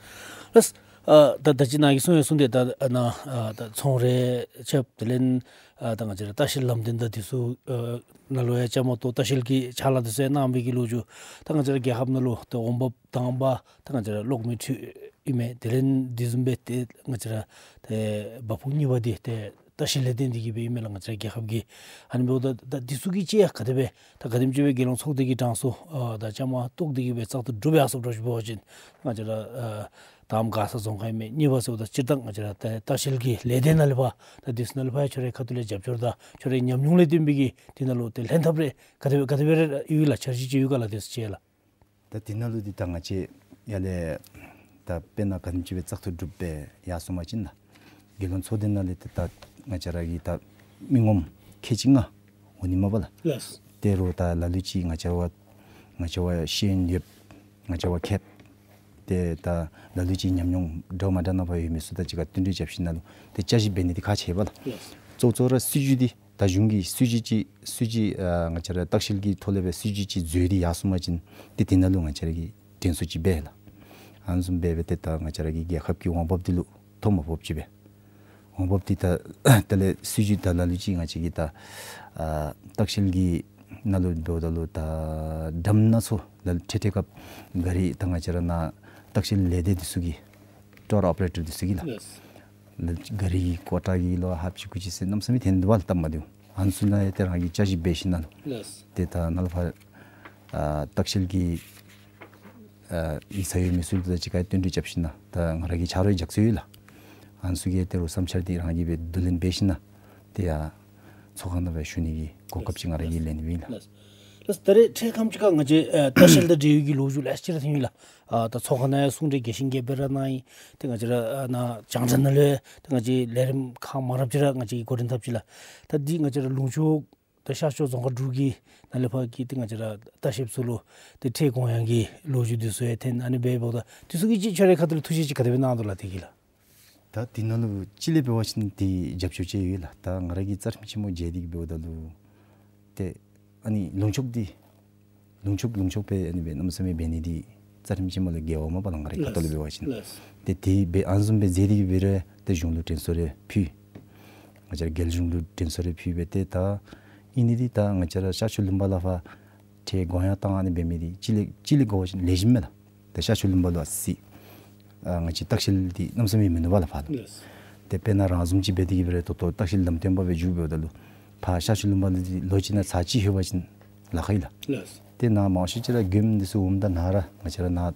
ལགས། ཨ་ད་ད་ཅི་ནཱ་གིས་གསུངས་ཡང་གསུངས་ཏེ་ད་ཨ་ནཱ་ཨ་ད་ཚོང་རའི་ཆ་དེ་ལས་ཨ་ད་ང་བཅས་ར་ལྟ་བཤལ་ལམ་སྟོན་དང་འདི་ཚུ་ཨ་ནང་ལུ་ཡང་བཅའ་མར་གཏོགས་ལྟ་བཤལ་གྱི་ཕྱག་ལཱ་འདི་ཚུ་ཡང་གནང་བའི་གི་ལོ་རྒྱུས། ད་ང་བཅས་ར་རྒྱལ་ཁབ་ནང་ལུ་ད་འོང་འབབ་དང་པ་ད་ང་བཅས་ར་གློག་མེ་འཕྲུལ་ཨིན་མས། དེ་ལས་འདི་བཟུམ་སྦེ་ཏེ་ང་བཅས་ར་ཏེ་འབབ་ཁུངས་གཉིས་པ་འདི་ཏེ་ལྟ་བཤལ་ལས་བརྟེན་ཏེ་གིས་སྦེ་ཨིན་མས་ལགས། ང་བཅས་ར་རྒྱལ་ཁབ་ཀྱི་ཨ་ནི་འབདཝ་ད་ད་འདི་ཚུ་གི་ཅིག་ཡང་ག་དེ་སྦེ་ད་ག་དེམ་ཅིག་སྦེ་རྒྱལ་ཡོངས་ཚོགས་སྡེ་གི་གྲངས་སུ་ཨ་ད་བཅའ་མར་གཏོགས་ཏེ་གིས་སྦེ་བཙག་འཐུ་གྲུབ་ཡར་སོངམ་འདྲཝ་ཅིག་འབད་བ་ཅིན་ང་བཅས་ར་ཨ་ད་མགར་ས་རྫོང་ཁག་ཨིན་མས། གཉིས་པ་ཟེརཝ་ད་སྤྱིར་བཏང་ང་བཅས་ར་ད་ལྟ་བཤལ་གྱི་ལས་སྡེ་ནང་ལས་ཕར་ད་འདི་ཚུ་ནང་ལས་ཕར་ཡང་ཁྱོད་རའི་ཁ་ཐུག་ལས་རྒྱབ་སྐྱོར་དང་ཁྱོད་རའི་ཉམས་མྱོང་ལས་བརྟེན་པའི་གི་འདི་ནང་ལུ་ཏེ་ལྷན་ཐབས་རེ་ག་དེ་སྦེ་ག་དེ་སྦེ་རེ་ཡོད་ལགས། འཆར་གཞི་ཅིག་ཡོད་ག་ལགས། དེ་ཚུ་ཅིག་ལགས། ད་དེ་ནང་ལུ་འདི་ད་ང་བཅས་ཡར་ལས་ད་དཔེར་ན་ག་དེམ་ཅིག་སྦེ་བཙག་འཐུ་གྲུབ་སྦེ་ཡར་སོང་པ་ཅིན་ལགས། རྒྱལ་ཡོངས་ཚོགས་སྡེ་ནང་ལས་ཏེ་ད་ང་བཅས་ར་གི་ད་མི་ངོམ་ཁལ་གཅིག་ལྔ་འོང་ནི་མས་པ་ལགས། ལགས། དེ་རུང་ད་ལ་ལུ་ཅིག་ང་བཅས་ར་ང་བཅས་ར་ཤེས་ཡོན་ཡོད། ང་བཅས་ར་མཁསཔ་ཏེ་ད་ལ་ལུ་ཅིག་ཉམས་མྱོང་འདྲ་མ་འདྲ་ནང་ཕར་ཡོད་མི་ཚུ་དང་གཅིག་ཁར་བསྟུན་གྲོས་རྐྱབ་ཞིནམ་ལས་ཏེ་བསྐྱར་ཞིབ་འབད་ནི་འདི་ཁག་ཆེ་བས་ལགས། ལགས། གཙོ་གཙོ་ར་སྲིད་བྱུས་འདི་ད་གཞུང་གི་སྲིད་བྱུས་ཅིག་སྲིད་བྱུས་ཨ་ང་བཅས་ར་ལྟ་བཤལ་གྱི་ཐོག་ལས་སྦེ་སྲིད་བྱུས་ཅིག་བཟོ་སྟེ་ཡར་སོང་པ་ཅིན་ཏེ་དེ་ནང་ལུ་ང་བཅས་ར་གིས་དྲན་གསོ་ཅིག་འབད་ལགས། ཨ་ནི་བཟུམ་འབད་འབད་ཏེ་ད་ང་བཅས་ར་གི་རྒྱལ་ཁབ་ཀྱི་འོང་འབབ་འདི་ལུ་ཐོ་མ་ཕོགཔ་ཅིག་སྦེ། འོང་འབབ་འདི་ད་དེ་ལས་སྲིད་བྱུས་ད་ལ་ལུ་ཅིག་ང་བཅས་ཀྱི་ད་ཨ་ལྟ་བཤལ་གྱི་ནང་ལུ་འབདཝ་ད་ལུ་ད་འགྲམ་སྣ་ཚོགས་ལ་ལུ་འཕྲལ་འཕྲལ་སྐབས་ག་རི་ད་ང་བཅས་ར་ནཱ་ལྟ་བཤལ་ལས་སྡེ་འདི་ཚུ་གི་ཊུར་ཨོ་པ་རེ་ཊར་འདི་ཚུ་གིས་ལགས། ལགས། ག་རི་གི་ཀོ་ཊ་གི་ལོ་ཧབ་ཅིག་གུ་ཅིག་ཟེར་གནམ་མེད་ས་མེད་འཐོན་དོ་བ་ལགས། སྟབས་མ་བདེཝ། ཨ་ནི་ཚུ་ནང་ཡང་ཏེ་རང་གིས་བསྐྱར་ཞིབ་འབད་ཞིནམ་ལས་ལགས། ཏེ་ད་ནཱ་ལས་ཕར་ཨ་ལྟ་བཤལ་གྱི་ཨ་ཡིག་ཚང་ཡོད་མི་ཚུ་དང་གཅིག་ཁར་བསྟུན་གྲོས་རྐྱབ་ཞིནམ་ལས་ད་ང་ར་གི་ཆ་རོགས་རྒྱག་ས་ཡོད་ལགས། ཨ་ནི་ཚུ་གི་ཏེ་རུང་བསམ་འཆར་འདི་རང་གིས་སྦེ་བསྡུ་ལེན་འབད་ཞིནམ་ལས་ཏེ་ཡར་ཚོགས་ཁང་ནང་སྦེ་ཞུ་ནི་གི་གོ་སྐབས་ཅིག་ང་ར་གིས་ལེན་ནི་ཨིན་ལགས། ལགས། ལགས། ད་རེས་འཕྲལ་ཁམས་ཅིག་ཁར་ང་བཅས་ཨ་ལྟ་བཤལ་དང་འབྲེལ་བའི་གི་ལོ་རྒྱུས་ལེ་ཤ་ཅིག་ར་ཐོན་ཡི་ལགས། ཨ་ད་ཚོགས་ཁང་ནང་ཡང་གསུང་གྲོས་རྒྱས་ཤིང་རྒྱས་སྦེ་ར་གནང་ཡི། ཏེ་ང་བཅས་ར་ཨ་ནཱ་རྒྱང་བསྒྲགས་ནང་ལུ་ཡང་ཏེ་ང་བཅས་ལས་རིམ་ཁག་མང་རབས་ཅིག་ར་ང་བཅས་ཀྱིས་འགོ་འདྲེན་འཐབ་ཅི་ལགས། ད་འདི་ང་བཅས་ར་ལུང་ཕྱོགས་ད་ཤར་ཕྱོགས་རྫོང་ཁག་དྲུག་གི་ནང་ལས་ཕར་གྱི་ཏེ་ང་བཅས་ར་ལྟ་བཤལཔ་ཚུ་ལུ་ཏེ་འཕྲལ་དགོངས་ཡངས་ཀྱི་ལོ་རྒྱུས་འདི་ཚུ་ཡང་ཐོན། ཨ་ནི་འབདཝ་ད་འདི་ཚུ་གི་ཅིག་ཁྱོད་རའི་ཁ་ཐུག་ལས་ཐུགས་བཞེད་ཅིག་ག་དེ་སྦེ་གནང་དོ་ལགས་དེ་གི་ལགས། ད་དེ་ནང་ལུ་གཅིག་ལས་འབད་བ་ཅིན་ཏེ་རྒྱབ་སྐྱོར་ཅིག་ཡོད་ལགས། ད་ང་ར་གིས་རྩ་རིམ་ཆེན་མོ་མཇལ་ཏེ་གིས་འབདཝ་ད་ལུ་ཏེ་ཨ་ནི་ལུང་ཕྱོགས་འདི་ལུང་ཕྱོགས་ལུང་ཕྱོགས་སྦེ་ཨ་ནི་སྦེ་གནམ་མེད་ས་མེད་འབད་ནི་འདི་རྩ་རིམ་ཆེན་མོ་ལས་བརྒལ་བ་མས་པ་ལགས། ང་རའི་ཁ་ཐུག་ལས་འབད་བ་ཅིན། ལགས། ཏེ་དེ་སྦེ་ཨ་ནི་བཟུམ་སྦེ་མཛད་དེ་གིས་འབད་རུང་ཏེ་གཞུང་ལུ་དྲན་གསོ་རེ་ཕུལ། ང་བཅས་རྒྱལ་གཞུང་ལུ་དྲན་གསོ་རེ་ཕུལ་སྦེ་ཏེ་ད་ཨིན་ནི་འདི་ད་ང་བཅས་ར་ཤར་ཕྱོགས་ལུང་པ་ལས་ཕར་འཕྲལ་དགོངས་ཡངས་བཏང་ཨ་ནི་འབད་མི་འདི་གཅིག་ལས་གཅིག་ལས་འབད་བ་ཅིན་ལེགས་ཤོམ་མས་ལགས། ཏེ་ཤར་ཕྱོགས་ལུང་པ་ལུ་ཨ་ཙི་ཨ་ང་བཅས་ལྟ་བཤལ་འདི་གནམ་མེད་ས་མེད་མིན་ནུག་པ་ལགས་ཕར་ལུ། ལགས། ཏེ་དཔེར་ན་རང་བཟུམ་ཅིག་འབད་དེ་གིས་འབད་རུང་ད་ལྟོ་ལྟ་བཤལ་ལམ་སྟོན་པ་སྦེ་འགྱོ་འབདཝ་ད་ལུ་ཕར་ཤར་ཕྱོགས་ལུང་པ་ལུ་འདི་ལོ་གཅིག་ནང་ཚར་གཅིག་ལྷོད་པ་ཅིན་ལཱ་ཁག་ཨིན་ལགས། ལགས། ཏེ་ནཱ་མང་ཤོས་ཅིག་ར་མགྱོནམ་འདི་ཚུ་འོངམ་ད་ནཱ་ར་ང་བཅས་ར་ནཱ་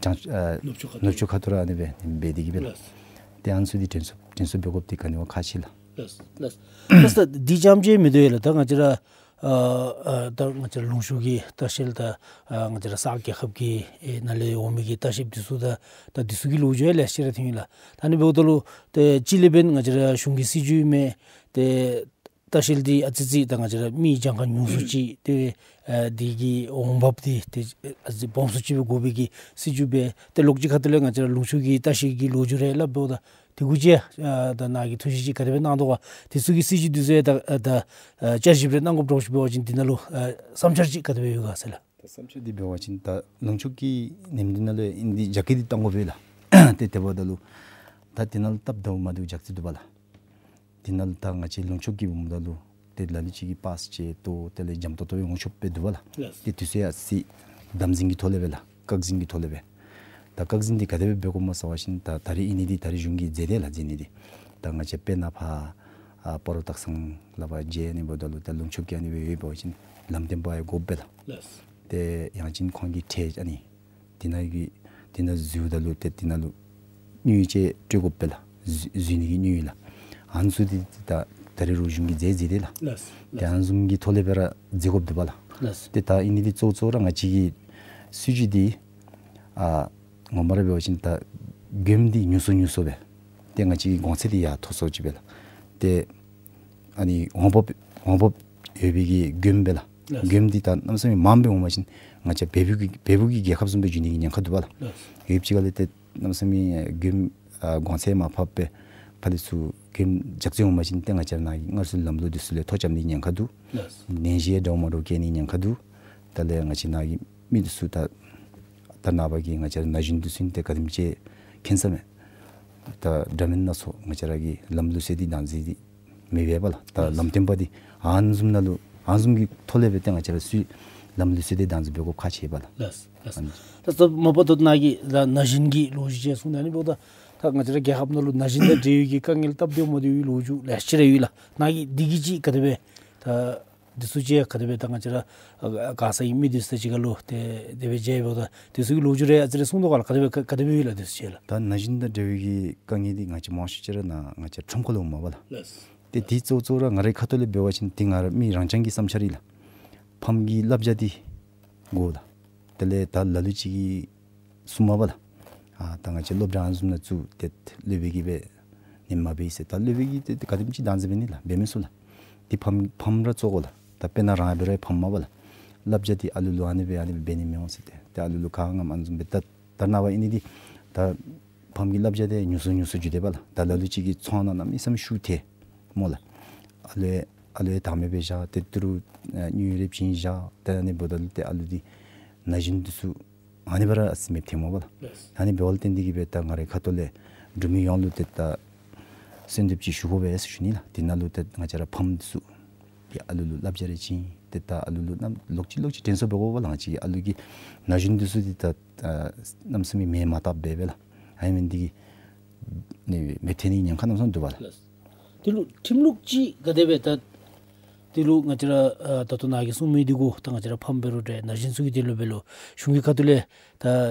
བྱང་ཨ་ནུབ་ཕྱོགས་ཁ་ཐུག་ནུབ་ཕྱོགས་ཁ་ཐུག་ར་ཨ་ནི་སྦེ་འབད་དེ་གིས་སྦེ་ལགས། ལགས། ཏེ་ཨ་ནི་ཚུ་འདི་དྲན་གསོ་དྲན་གསོ་འབད་དགོཔ་འདི་ག་ནི་བ་ཁག་ཆེ་ལགས། ལགས། ལགས། ལགས། ད་འདི་རྐྱངམ་ཅིག་མིན་འདུག་ལགས། ད་ང་བཅས་ར་ཨ་ཨ་ད་ང་བཅས་ར་ལུང་ཕྱོགས་ཀྱི་ལྟ་བཤལ་དང་ཨ་ང་བཅས་ར་གསར་རྒྱལ་ཁབ་ཀྱི་ཨེ་ནང་ལས་འོང་མི་གི་ལྟ་བཤལཔ་འདི་ཚུ་དང་ད་འདི་ཚུ་གི་ལོ་རྒྱུས་ལེ་ཤ་ར་ཐོན་ཡི་ལགས། ད་ཨ་ནི་འབདཝ་ད་ལུ་ཏེ་གཅིག་ལས་འབདན་ང་བཅས་ར་གཞུང་གི་སྲིད་བྱུས་མས། ཏེ་ལྟ་བཤལ་འདི་ཨ་ཙི་ཙི་ད་ང་བཅས་ར་མི་གྱངས་ཁ་ཉུང་སུ་ཅིག་ཏེ་ཨ་འདི་གི་འོང་འབབ་འདི་ཏེ་ཨ་ཙི་སྦོམ་སུ་ཅིག་སྦེ་དགོ་པའི་གི་སྲིད་བྱུས་སྦེ་ཏེ་ལོགས་ཅིག་ཁ་ཐུག་ལས་ང་བཅས་ར་ལུང་ཕྱོགས་ཀྱི་ལྟ་བཤལ་གྱི་ལོ་རྒྱུས་རེ་སླབ་འབདཝ་ད་དེ་གུ་ཅིག་ཨ་ད་ནཱ་གིས་ཐུགས་བཞེད་ཅིག་ག་དེ་སྦེ་གནང་དོ་ག། དེ་ཚུ་གི་སྲིད་བྱུས་འདི་ཚུ་ཡང་ད་ཨ་ད་ཨ་བསྐྱར་ཞིབ་རེ་གནང་དགོཔ་འདྲཝ་ཅིག་འབད་བ་ཅིན་འདི་ནང་ལུ་ཨ་བསམ་འཆར་ཅིག་ག་དེ་སྦེ་ཡོད་ག་ཟེར་ལགས། ད་བསམ་འཆར་འདི་འབད་བ་ཅིན་ད་ལུང་ཕྱོགས་ཀྱི་ནེམ་འདི་ནང་ལུ་ཨིན་འདི་རྒྱ་སྐད་འདི་གཏང་དགོ་པས་ལགས། ཏེ་དེ་འབདཝ་ད་ལུ་ད་དེ་ནང་ལུ་སྟབས་བདེཝ་མ་བདེཝ་རྐྱངམ་ཅིག་འདུག་པ་ལགས། དེ་ནང་ལུ་ད་ང་བཅས་ལུང་ཕྱོགས་ཀྱི་འོངམ་ད་ལུ་ཏེ་ལ་ལུ་ཅིག་གིས་པཱསི་ཅིག་བཏོག་དེ་ལས་འཇམ་ཏོང་ཏོ་སྦེ་འོང་ཆོགཔ་སྦེ་འདུག་པ་ལགས། ལགས། ཏེ་དུས་ཚོད་ཡང་ཨ་ཙི་དམ་འཛིན་གྱི་ཐོག་ལས་སྦེ་ལགས། བཀག་འཛིན་གྱི་ཐོག་ལས་སྦེ། ད་བཀག་འཛིན་འདི་ག་དེ་སྦེ་འབད་དགོཔ་སྨོ་ཟེར་བ་ཅིན་ད་ད་རིས་ཨིན་ནི་འདི་ད་རིས་གཞུང་གིས་མཛད་དེ་ལགས་མཛད་ནི་འདི། ད་ང་བཅས་དཔེར་ན་ཕར་ ཨ་སྤ་རོ་སྟག་ཚང་ལག་པར་མཇལ། ཨ་ནི་འབདཝ་ད་ལུ་ད་ལུང་ཕྱོགས་ཀྱི་ཨ་ནི་སྦེ་ཡོདཔ་འབད་བ་ཅིན་ལམ་སྟོན་པ་ཡང་དགོཔ་སྦེ་ལགས། ལགས། ཏེ་ཡང་ཅིན་ཁོང་གི་ཁྲལ་ཨ་ནི་དེ་ནང་གི་དེ་ནང་འཛུལཝ་ད་ལུ་ཏེ་དེ་ནང་ལུ་དངུལ་ཅིག་སྤྲོད་དགོཔ་སྦེ་ལགས། འཛུལ་འཛུལ་ནི་གི་དངུལ་ལགས། ཨ་ནི་ཚུ་འདི་ད་ད་རེས་རུང་གཞུང་གིས་མཛད་མཛད་དེ་ལགས། ལགས། ཏེ་ཨ་ནི་བཟུམ་གྱི་ཐོག་ལས་སྦེ་ར་མཛད་དགོཔ་འདུག་པ་ལགས། ལགས། ཏེ་ད་ཨ་ནི་འདི་གཙོ་གཙོ་ར་ང་བཅས་ཀྱི་སྲིད་བྱུས་འདི་ཨ་ངོ་མ་ར་འབད་བ་ཅིན་ད་མགྱོནམ་འདི་ཉུང་སུ་ཉུང་སུ་སྦེ་ཏེ་ང་བཅས་ཀྱི་གོང་ཚད་འདི་ཡར་མཐོ་སུ་ཅིག་སྦེ་ལགས། ཏེ་ཨ་ནི་འོང་འབབ་འོང་འབབ་ཡོད་པའི་གི་མགྱོནམ་སྦེ་ལགས། ལགས། མགྱོནམ་འདི་ད་གནམ་མེད་ས་མེད་མངམ་སྦེ་འོང་པ་ཅིན་ང་བཅས་བལ་པོ་གི་བལ་པོ་གི་རྒྱལ་ཁབ་བཟུམ་སྦེ་འགྱུར་ནི་གི་ཉེན་ཁ་འདུག་པ་ལགས། ལགས། ཡོད་པ་ཅིག་ག་ལས་ཏེ་གནམ་མེད་ས་མེད་མགྱོནམ་ཨ་གོང་ཚད་མར་ཕབ་སྦེ་ཕར་ལས་ཚུར་མགྱོནམ་རྒྱབ་རྩེ་འོང་པ་ཅིན་ཏེ་ང་བཅས་ར་ནཱ་གི་སྔར་སྲོལ་ལམ་ལུགས་འདི་ཚུ་ལས་ཐོ་རྐྱབ་ནི་ཉེན་ཁ་འདུག། ལགས། ནད་གཞི་འདྲཝ་མ་འདྲཝ་སྐྱེ་ནི་ཉེན་ཁ་འདུག། ད་ལས་ང་བཅས་ནཱ་གི་མི་འདི་ཚུ་ད་ད་ནངས་པ་གི་ང་བཅས་ར་ན་གཞོན་འདི་ཚུ་ཏེ་ག་དེམ་ཅིག་མཁྱེན་ས་མས། ད་འདྲ་མིན་སྣ་ཚོགས་ང་བཅས་ར་གི་ལམ་ལུགས་སྲོལ་འདི་བདག་འཛིན་འདི་མི་འབད་པ་ལགས། ད་ལགས། ལམ་སྟོན་པ་འདི་ཨ་ནི་བཟུམ་ནང་ལུ་ཨ་ནི་བཟུམ་གྱི་ཐོག་ལས་སྦེ་ཏེ་ང་བཅས་ར་སྲོལ་ལམ་ལུགས་སྲོལ་འདི་བདག་འཛིན་འབད་དགོཔ་ཁག་ཆེ་བས་ལགས། ལགས། ལགས། ཨ་ནི་ད་ད་མ་པ་ད་ནཱ་གི་ད་ན་གཞོན་གྱི་ལོ་རྒྱུས་ཅིག་གསུང་གནང་། ཨ་ནི་འབདཝ་ད་ད་ང་བཅས་ར་རྒྱལ་ཁབ་ནང་ལུ་ན་གཞོན་དང་འབྲེལ་བའི་གི་དཀའ་ངལ་སྟབས་བདེཝ་མ་བདེཝ་གི་ལོ་རྒྱུས་ལེ་ཤ་ར་ཡོད་ལགས། ནཱ་གི་འདི་གི་ཅིག་ག་དེ་སྦེ་ད་འདི་ཚུ་ཅིག་ག་དེ་སྦེ་ད་ང་བཅས་ར་ཨ་ག་ས་གི་མི་འདི་ཚུ་དང་གཅིག་ཁར་ལུ་ཏེ་དེ་སྦེ་མཇལཝ་ད་འདི་ཚུ་གི་ལོ་རྒྱུས་རེ་ཨ་ཙི་རེ་གསུང་དོ་ག་ལགས། ག་དེ་སྦེ་ག་ག་དེ་སྦེ་ཡོད་ལགས་འདི་ཚུ་ཅིག་ལགས། ད་ན་གཞོན་དང་འབྲེལ་བའི་གི་དཀའ་ངལ་འདི་ང་བཅས་མང་ཤོས་ཅིག་ར་ནཱ་ང་བཅས་ཁྲོམ་ཁ་ལུ་འོངམ་མས་པ་ལགས། ལགས། ཏེ་འདི་གཙོ་གཙོ་ར་ང་རའི་ཁ་ཐུག་ལས་འབད་བ་ཅིན་འདི་ང་ར་མི་རང་རྐྱང་གི་བསམ་འཆར་ཨིན་ལགས། ཕམ་གྱི་བསླབ་བྱ་འདི་དགོ་ལགས། དེ་ལས་ད་ལ་ལུ་ཅིག་གིས་གསུངམ་མས་པ་ལགས། ཨ་ད་ང་བཅས་སློབ་གྲྭ་ཨ་ནི་བཟུམ་ནང་བཙུགས་ཏེ་སློབ་དཔོན་གྱིས་སྦེ་ནི་མ་འབད་ཟེར། ད་སློབ་དཔོན་གྱིས་ཏེ་ག་དེམ་ཅིག་བདག་འཛིན་འབད་ནི་ལགས། འབད་མི་ཚུགས་ལགས། འདི་ཕམ་ཕམ་ར་བཙོག་དགོ་ལགས། ད་དཔེར་ན་རང་འབད་རུང་ཕམ་མས་པ་ལགས། བསླབ་བྱ་འདི་ཨ་ལུ་ལུ་ཨ་ནི་སྦེ་ཨ་ནི་སྦེ་འབད་ནི་མི་འོང་ཟེར་ཏེ་ཏེ་ཨ་ལུ་ལུ་ག་ངམ་ཨ་ནི་བཟུམ་སྦེ་ད་ད་ནངས་པ་ཨིན་ནི་འདི་ད་ཕམ་གྱི་བསླབ་བྱ་འདི་ཉུང་སུ་ཉུང་སུ་འགྱོ་དེས་པ་ལགས། ད་ལ་ལུ་ཅིག་གིས་ཚོང་ནང་གནམ་མེད་ས་མེད་ཤུགས་ཐལ་སྨོ་ལགས། ཨ་ལུ་ཨ་ལུ་དང་མེད་སྦེ་བཞག་ཏེ་ཏི་རུ་ཨ་དངུལ་རེ་བྱིན་བཞག། ཏེ་ཨ་ནི་འབདཝ་ད་ལུ་ཏེ་ཨ་ལུ་འདི་ན་གཞོན་འདི་ཚུ་ཨ་ནི་སྦེ་ར་ཨ་ཙི་མེདཔ་ཐལ་སྨོ་པ་ལགས། ལགས། ཨ་ནི་འབདཝ་ལས་བརྟེན་ཏེ་གིས་སྦེ་ད་ང་རའི་ཁ་ཐུག་ལས་འབྲུག་མི་ཡོངས་ལུ་ཏེ་ད་གསོལ་འདེབས་ཅིག་ཞུ་དགོ་པས་ཟེར་ཞུ་ནི་ལགས། དེ་ནང་ལུ་ཏེ་ང་བཅས་ར་ཕམ་འདི་ཚུ་གི་ཨ་ལུ་ལུ་བསླབ་བྱ་རེ་བྱིན་ཏེ་ད་ཨ་ལུ་ལུ་གནམ་ལོག་ཅི་ལོག་ཅི་དྲན་གསོ་འབད་དགོ་པ་ལགས། ང་བཅས་ཀྱི་ཨ་ལུ་གི་ན་གཞོན་འདི་ཚུ་འདི་ད་ཨ་གནམ་མེད་ས་མེད་མེདཔ་མ་བཏགས་པས་པས་ལགས། ཨ་ནི་མེན་འདི་གིས་ནི་མེདཔ་ཐལ་ནི་ཉེན་ཁ་གནམ་མེད་ས་མེད་འདུག་པ་ལགས། ལགས། དེ་ལུ་ཁྲིམས་ལུགས་ཅིག་ག་དེ་སྦེ་ད་དེ་ལུ་ང་བཅས་ར་ཨ་ད་ལྟོ་ནཱ་གིས་གསུངས་མི་འདི་གུ་ད་ང་བཅས་ར་ཕམ་འབད་རུང་འདྲ་ན་གཞོན་ཚུ་གི་དོན་ལུ་འབད་རུང་གཞུང་གི་ཁ་ཐུག་ལས་ད་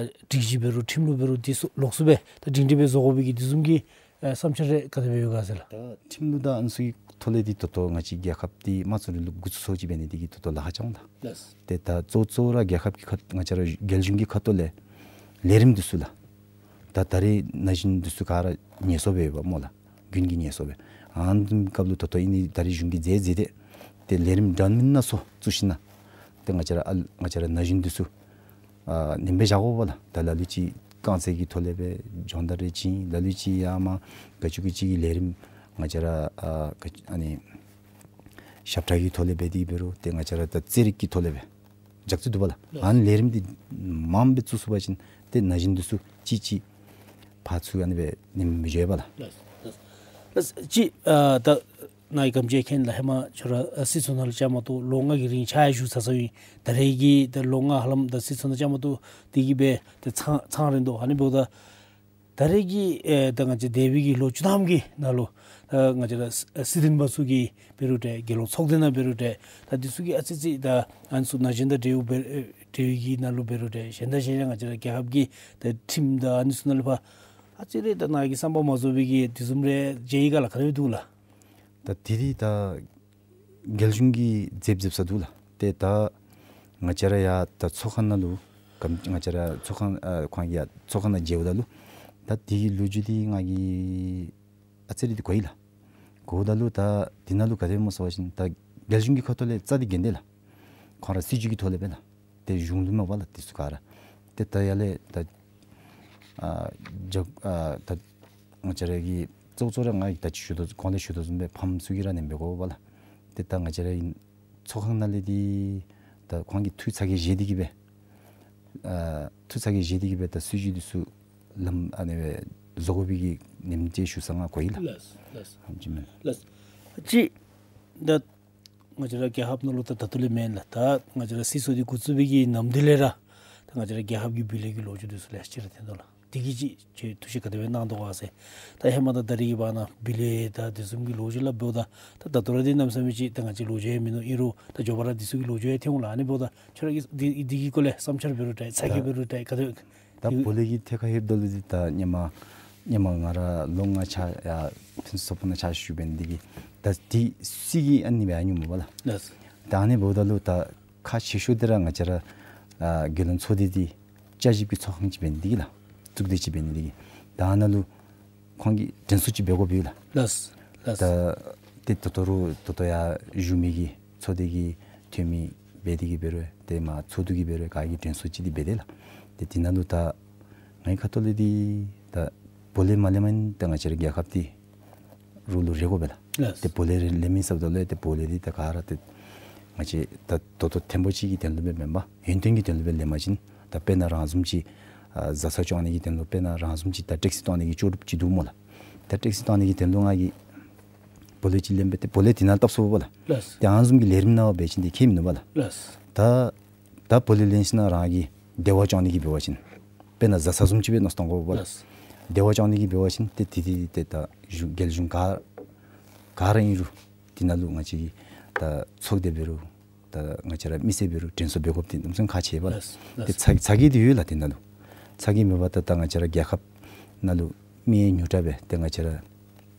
སྒྲིག་གཞི་འབད་རུང་ཁྲིམས་ལུགས་འབད་རུང་འདི་ཚུ་ལོགས་སུ་སྦེ་ད་སྒྲིང་སྒྲི་སྦེ་བཟོ་དགོ་པའི་གི་དེ་བཟུམ་གྱི་ཨ་བསམ་འཆར་རེ་ག་དེ་སྦེ་ཡོད་ག་ཟེར་ལགས། ད་ཁྲིམས་ལུགས་དང་ཨ་ནི་ཚུ་གི་ཐོག་ལས་འདི་ད་ལྟོ་ང་བཅས་རྒྱལ་ཁབ་འདི་དམངས་གཙོའི་རིང་ལུགས་འགོ་བཙུགས་ཚར་ཅིག་འབད་ནི་འདི་གིས་ད་ལྟོ་ལཱ་ཁག་ཅིག་འོང་ལགས། ལགས། ཏེ་ད་གཙོ་གཙོ་ར་རྒྱལ་ཁབ་ཀྱི་ཁ་ང་བཅས་ར་རྒྱལ་གཞུང་གི་ཁ་ཐུག་ལས་ལས་རིམ་འདི་ཚུ་ལགས། ད་ད་རེས་ན་གཞོན་འདི་ཚུ་ག་ར་ངལ་གསོ་སྦེ་ཡོདཔ་སྨོ་ལགས། དགུན་གྱི་ངལ་གསོ་སྦེ། ཨ་ནི་སྐབས་ལུ་ད་ལྟོ་ཨིན་ནི་ད་རེས་གཞུང་གིས་མཛད་མཛད་དེ་ཏེ་ལས་རིམ་འདྲ་མིན་སྣ་ཚོགས་བཙུགས་ཞིནམ་ཏེ་ང་བཅས་ར་ཨ་ང་བཅས་ར་ན་གཞོན་འདི་ཚུ་ཨ་ནེམ་སྦེ་བཞག་དགོ་པ་ལགས། ད་ལ་ལུ་ཅིག་རྐང་རྩེད་ཀྱི་ཐོག་ལས་སྦེ་སྦྱོང་བརྡར་རེ་བྱིན། ལ་ལུ་ཅིག་ཡང་མ་ག་ཅི་ག་ཅི་གི་ལས་རིམ་ང་བཅས་ར་ཨ་ག་ཨ་ནི་ཞབས་ཁྲ་གི་ཐོག་ལས་འབད་དེ་འབད་རུང་ཏེ་ང་བཅས་ར་ད་རྩེད་རིགས་ཀྱི་ཐོག་ལས་སྦེ་རྒྱབ་རྩེ་འདུག་པ་ལགས། ལགས། ཨ་ནི་ལས་རིམ་འདི་མངམ་སྦེ་བཙུགས་ཚུགས་པ་ཅིན་ཏེ་ན་གཞོན་འདི་ཚུ་ཅིག་ཅིག་ཕར་ཚུར་ཨ་ནི་སྦེ་ནེམ་མི་འགྱོ་བས་པ་ལགས། ལགས། ལགས། ལགས། ཅིག་ཨ་ད་ནཱ་གིས་ག་དེམ་ཅིག་མཁྱེན་ལགས། ཧེ་མ་ཁྱོད་ར་ཨ་སྲིད་ཚོགས་ནང་ལུ་བཅའ་མར་གཏོགས་ལོ་ལྔ་གི་རིང་ཕྱག་ཞུ་ཚར་ཚརཝ་ཨིན། ད་རེས་ཀྱི་ད་ལོ་ལྔ་ཧ་ལམ་ད་སྲིད་ཚོགས་ནང་བཅའ་མར་གཏོགས་ཏེ་གིས་སྦེ་ད་ཚང་ཚང་རན་དོ། ཨ་ནི་འབདཝ་ད་ད་རེས་ཀྱི་ཨེ་ད་ང་བཅས་འདས་པའི་གི་ལོ་བཅུ་ཐམ་གྱི་ནང་ལུ་ཨེ་ང་བཅས་ར་སྲིད་སྲིད་དོན་པ་ཚུ་གིས་འབད་རུང་འདྲ་རྒྱལ་ཡོངས་ཚོགས་སྡེ་ནང་འབད་རུང་འདྲ་ད་འདི་ཚུ་གིས་ཨ་ཙི་ཙི་ད་ཨ་ནི་ཚུ་ན་གཞོན་དང་འབྲེལ་བའི་འབྲེལ་བའི་གི་ནང་ལུ་འབད་རུང་འདྲ་གཞན་དང་གཞན་ཡང་ང་བཅས་ར་རྒྱལ་ཁབ་ཀྱི་ད་ཁྲིམས་དང་ཨ་ནི་ཚུ་ནང་ལུ་ཕར་ཨ་ཙི་རེ་ད་ནཱ་གི་བསམ་པ་མ་རྫོགས་པའི་གི་དེ་བཟུམ་རེ་མཇལ་ཡི་ག་ལགས། ག་དེ་སྦེ་འདུག་ལགས། ད་དེ་རིགས་ད་རྒྱལ་གཞུང་གིས་མཛདཔ་མཛདཔ་ས་འདུག་ལགས། ཏེ་ད་ང་བཅས་ར་ཡང་ད་ཚོགས་ཁང་ནང་ལུ་གམ་ང་བཅས་ར་ཚོགས་ཁང་ཨ་ཁོང་གི་ཡང་ཚོགས་ཁང་ནང་མཇལཝ་ད་ལུ་ད་དེ་གི་ལོ་རྒྱུས་འདི་ང་གིས་ཨ་ཙི་རེ་འདི་གོ་ཡི་ལགས། གོཝ་ད་ལུ་ད་དེ་ནང་ལུ་ག་དེ་སྨོ་ཟེར་བ་ཅིན་ད་རྒྱལ་གཞུང་གི་ཁ་ཐུག་ལས་རྩ་འདི་འགེངས་ཏེ་ལགས། ཁོང་ར་སྲིད་བྱུས་ཀྱི་ཐོག་ལས་སྦེ་ལགས། ཏེ་གཞུང་ལུ་མ་པ་ལགས་དེ་ཚུ་ག་ར། ཏེ་ད་ཡར་ལས་ད་ཨ་ཇག་ཨ་ད་ང་བཅས་ར་གི་གཙོ་གཙོ་ར་ང་གིས་ད་ཅི་ཞུ་དོ་གོང་ལས་ཞུ་དོ་བཟུམ་སྦེ་ཕམ་ཚུ་གིས་ར་ནེམ་འབད་དགོ་པ་ལགས། ཏེ་ད་ང་བཅས་ར་གི་ཚོགས་ཁང་ནང་ལས་འདི་ད་ཁོང་གིས་འཐུས་ཚར་གེ་བཞེས་ཏེ་གིས་སྦེ་ཨ་འཐུས་ཚར་གེ་བཞེས་ཏེ་གིས་སྦེ་ད་སྲིད་བྱུས་འདི་ཚུ་ལམ་ཨ་ནི་སྦེ་བཟོ་དགོ་པའི་གི་ནེམ་ཅིག་ཞུ་ས་ང་གོ་ཡི་ལགས། ལགས། ལགས། ཧ་ལམ་ཅིག་མེན། ལགས། ཅིག་ད་ང་བཅས་ར་རྒྱལ་ཁབ་ནང་ལུ་ད་ད་ལྟོ་ལས་མེན་ལགས། ད་ང་བཅས་ར་སྲིད་ཚོགས་འདི་འགོ་བཙུགས་པའི་གི་ནམ་དུས་ལས་ར་ད་ང་བཅས་ར་རྒྱལ་ཁབ་ཀྱི་སྦུག་ལས་ཀྱི་ལོ་རྒྱུས་འདི་ཚུ་ལེ་ཤ་ཅིག་ར་ཐོན་དོ་ལགས། དེ་གིས་ཅིག་ཁྱོད་ཐུགས་བཞེད་ག་དེ་སྦེ་གནང་དོ་ག་ཟེར། ད་ཧེ་མ་དང་ད་རིས་ཀྱི་བར་ན་བི་ལི་ད་དེ་བཟུམ་གྱི་ལོ་རྒྱུས་སླབ་འབདཝ་ད་ད་ད་ལྟོ་ར་འདི་གནམ་མེད་ས་མེད་ཅིག་ད་ང་བཅས་ལོ་རྒྱུས་ཡང་མིན་ནུག། ཨིན་རུང་ད་མགྱོགས་པ་ར་འདི་ཚུ་གི་ལོ་རྒྱུས་ཡང་ཐོན་འོང་ལགས། ཨ་ནི་འབདཝ་ད་ཁྱོད་ར་གིས་འདི་འདི་གི་སྐོར་ལས་བསམ་འཆར་འབད་རུང་འདྲ་ཚ་གྱང་འབད་རུང་འདྲ་ག་དེ་ད་བུ་ལེ་གི་ཐད་ཁར་ལྷོདཔ་ད་ལུ་འདི་ད་སྔོན་མ་སྔོན་མ་ང་ར་ལོ་ལྔ་ཆ་ཡར་ཕུན་སུམ་ཚོགས་པ་ནང་ཕྱག་ཞུ་འབད་ནི་འདི་གིས་ད་དེ་སྲིད་ཀྱི་ཨ་ནི་སྦེ་ཨ་ནི་སྨོ་ལགས། ལགས། ད་ཨ་ནི་འབདཝ་ད་ལུ་ད་ཁག་ཆེ་ཤོས་འདི་ར་ང་བཅས་ར་ཨ་རྒྱལ་ཡོངས་ཚོགས་སྡེ་འདི་བསྐྱར་ཞིབ་ཀྱི་ཚོགས་ཁང་ཅིག་འབད་ནི་འདི་གིས་ལགས། གཙུག་སྡེ་ཅིག་འབད་ནི་འདི་གིས་ད་ཨ་ནཱ་ལུ་ཁོང་གིས་དྲན་གསོ་ཅིག་འབད་དགོཔ་ཡོད་ལགས། ལགས། ལགས། ད་ཏེ་ད་ལྟོ་རུང་ད་ལྟོ་ཡར་བཞུགས་མི་གི་ཚོགས་སྡེ་གི་འཐུས་མི་འབད་དེ་གིས་འབད་རུང་ཏེ་མར་ཚོགས་འདུ་གིས་འབད་རུང་ག་གིས་དྲན་གསོ་ཅིག་འདི་འབད་དེ་ལགས། ཏེ་འདི་ནང་ལུ་ད་ངེའི་ཁ་ཐུག་ལས་འདི་ད་བུ་ལེ་མ་ལེནམ་ད་ང་བཅས་ར་རྒྱལ་ཁབ་འདི་རོགས་ལུ་རེ་དགོ་པས་ལགས། ལགས། ཏེ་བུ་ལེ་རེ་ལེན་མི་ཟེརཝ་ད་ལུ་ཏེ་བུ་ལེ་འདི་ད་ག་ར་ཏེ་ང་བཅས་ད་ད་ལྟོ་ཐེངས་པོ་ཅིག་གི་དོན་ལུ་སྦེ་མེན་པར་ཡུན་བརྟན་གྱི་དོན་ལུ་སྦེ་ལེན་པ་ཅིན་ད་དཔེར་ན་རང་བཟུམ་ཅིག་ཨ་བཟའ་ཚང་སྐྱོང་ནི་གི་དོན་ལུ་དཔེར་ན་རང་བཟུམ་ཅིག་ད་ཊེག་སི་བཏོག་ནི་གི་ལྕོགས་གྲུབ་ཅིག་འདུག་སྨོ་ལགས། ད་ཊེག་སི་བཏོག་ནི་གི་དོན་ལུ་ང་གིས་བུ་ལེ་ཅིག་ལེན་སྦེ་ཏེ་བུ་ལེ་འདི་ནང་བཏབ་ཚུགས་པས་ལགས། ལགས། ཏེ་ཨ་ནི་བཟུམ་གྱི་ལས་རིམ་ནང་འབད་བ་ཅིན་འདི་ཁྱད་མིན་ནུག་པས་ལགས། ལགས། ད་ད་བུ་ལེ་ལེན་ཞིན་ན་རང་གི་བདེ་བ་སྐྱོང་ནི་གི་འབད་བ་ཅིན་དཔེར་ན་བཟའ་ཚང་བཟུམ་ཅིག་སྦེ་མནོ་བསམ་བཏང་དགོ་པས་ལགས། ལགས། བདེ་བ་སྐྱོང་ནི་གི་འབད་བ་ཅིན་ཏེ་དེ་དེ་ཏེ་ད་གཞུང་རྒྱལ་གཞུང་ག་ག་ར་ཨིན་རུང་འདི་ནང་ལུ་ང་བཅས་ཀྱིས་ད་ཚོགས་སྡེ་འབད་རུང་ད་ང་བཅས་ར་མི་སེར་འབད་རུང་དྲན་གསོ་འབད་དགོཔ་འདི་གནམ་མེད་ས་མེད་ཁག་ཆེ་བས་ལགས། ལགས། ཏེ་ཚ་ཚ་གྱང་འདི་ཡོད་ལགས་འདི་ནང་ལུ། ཚ་གྱང་མེད་པར་ད་ད་ང་བཅས་ར་རྒྱལ་ཁབ་ནང་ལུ་མི་ཡང་ཉུང་དྲགས་སྦེ་ཏེ་ང་བཅས་ར་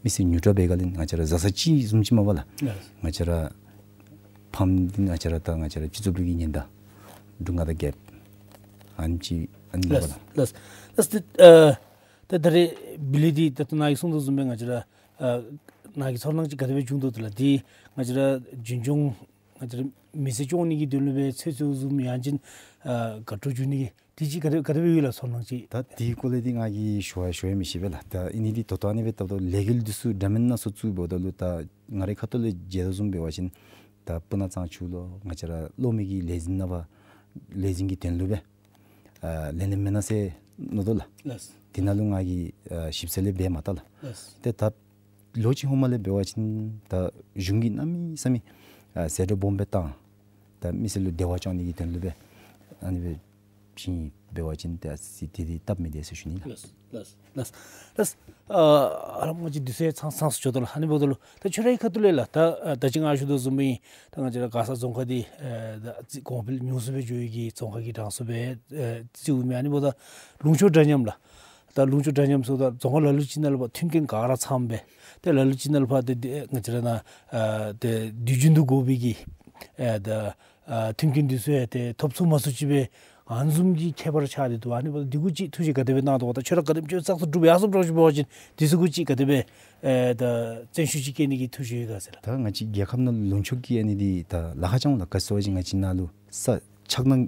མི་སེར་ཉུང་དྲགས་སྦེ་ག་ལས་ང་བཅས་ར་བཟའ་ཚང་གཅིག་བཟུམ་ཅིག་མས་པ་ལགས། ལགས། ང་བཅས་ར་ཕམ་འདི་ང་བཅས་ར་ད་ང་བཅས་ར་སྤྱི་ཚོགས་ལུགས་ཀྱི་ཉེན་བརྡ་དྲུག་ལྔ་དང་བརྒྱད་ཨ་ནི་ཅིག་ཨ་ནི་མས་པ་ལགས། ལགས། ལགས། ཏེ་ཨ་ད་ད་རེས་བི་ལི་འདི་ད་ད་ནཱ་གིས་གསུངས་དོ་བཟུམ་སྦེ་ང་བཅས་ར་ཨ་ནཱ་གི་ཚོར་སྣང་ཅིག་ག་དེ་སྦེ་བྱུང་དོ་ལགས། འདི་ང་བཅས་ར་རྒྱུན་སྐྱོང་ང་བཅས་ར་མི་སེར་སྐྱོང་ནི་གི་དོན་ལུ་སྦེ་ཚོད་ཚོད་བཟུམ་ཡང་ཅིན་ཨ་དགའ་སྤྲོ་འབྱུང་ནི་གི་དེ་ཅིག་ག་དེ་ག་དེ་སྦེ་ཡོད་ལགས་ཚོར་སྣང་ཅིག། ད་དེའི་སྐོར་ལས་འདི་ང་གིས་ཞུ་བ་ཞུ་ཡང་མི་ཤེས་པས་ལགས། ད་ཨིན་ནི་འདི་ད་ལྟོ་ཨ་ནི་སྦེ་ད་ལྟོ་ལས་འགུལ་འདི་ཚུ་འདྲ་མིན་སྣ་ཚོགས་བཙུགས་འབདཝ་ད་ལུ་ད་ང་རའི་ཁ་ཐུག་ལས་མཇལ་དོ་བཟུམ་འབད་བ་ཅིན་ད་སྤུ་ན་གཙང་ཆུ་ལུ་ང་བཅས་ར་གློག་མེ་གི་ལས་འཛིན་ནང་ཕར་ལས་འཛིན་གྱི་དོན་ལུ་སྦེ་ཨ་ལེན་ལེནམ་མེན་ན་ཟེར་མནོ་དོ་ལགས། ལགས། དེ་ནང་ལུ་ང་གིས་ཨ་ཞིབ་འཚོལ་ལས་འབད་མ་བལྟ་ལགས། ལགས། ཏེ་ད་ལོ་གཅིག་སྔོན་མ་ལས་འབད་བ་ཅིན་ད་གཞུང་གིས་གནམ་མེད་ས་མེད་ཨ་ཟད་འགྲོ་སྦོམ་སྦེ་བཏང་། ད་མི་སེར་ལུ་བདེ་བ་སྐྱོང་ནི་གི་དོན་ལུ་སྦེ་ཨ་ནི་སྦེ་ཅིག་འབད་བ་ཅིན་ཏེ་ཨ་ཙི་དེ་དེ་སྟབས་མི་བདེ་ཟེར་ཞུ་ནི་ལགས། ལགས། ལགས། ལགས། ལགས། ཨ་ཧ་ལམ་ང་བཅས་དུས་ཚོད་ཡང་ཚང་ཚང་སུ་འགྱོ་དོ་ལགས། ཨ་ནི་འབདཝ་ད་ལུ་ད་ཁྱོད་རའི་ཁ་ཐུག་ལས་ལགས་ད་ཨ་ད་ཅི་ང་ཞུ་དོ་བཟུམ་སྦེ་ད་ང་བཅས་ར་མགར་ས་རྫོང་ཁག་འདི་ཨ་ད་ཅིག་གོང་འཕེལ་ཉུང་སུ་སྦེ་འགྱོ་ཡི་གི་རྫོང་ཁག་གི་གྲངས་སུ་སྦེ་ཨ་ཅིག་འོང་མི། ཨ་ནི་འབདཝ་ད་ལུང་ཕྱོགས་འདྲ་མཉམ་ལགས། ད་ལུང་ཕྱོགས་འདྲ་མཉམ་ཟེརཝ་ད་རྫོང་ཁག་ལ་ལུ་ཅིག་ནང་ལུ་ཕར་མཐུན་རྐྱེན་ག་ར་ཚངམ་སྦེ་ཏེ་ལ་ལུ་ཅིག་ནང་ལུ་ཕར་ཏེ་ཏེ་ང་བཅས་ར་ནཱ་ཨ་ཏེ་དུས་རྒྱུན་དུ་དགོ་པའི་གི་ཨ་ད་ཨ་མཐུན་རྐྱེན་འདི་ཚུ་ཡང་ཏེ་ཐོབ་ཚུགས་མ་ཚུགས་ཅིག་སྦེ་ཨ་ནི་བཟུམ་གྱི་ཁྱད་པར་ཆགས་ཏེ་འདུག། ཨ་ནི་འབདཝ་ད་འདི་གུ་ཅིག་ཐུགས་བཞེད་ག་དེ་སྦེ་གནང་དོ་ག། ད་ཁྱོད་ར་ག་དེམ་ཅིག་བཙག་འཐུ་གྲུབ་ཡར་སོངམ་འདྲཝ་ཅིག་འབད་བ་ཅིན་འདི་ཚུ་གུ་ཅིག་ག་དེ་སྦེ་ཨ་ད་བརྩོན་ཤུགས་ཅིག་བསྐྱེད་ནི་གི་ཐུགས་བཞེད་ཡོད་ག་ཟེར་ལགས། ད་ང་བཅས་རྒྱལ་ཁབ་ནང་ལུང་ཕྱོགས་ཀྱི་ཨ་ནི་འདི་ད་ལཱ་ཁག་ཅིག་འོང་ལགས། ག་ཅི་ཟེར་བ་ཅིན་ང་བཅས་ནཱ་ལུ་ས་ཆགས་སྡང་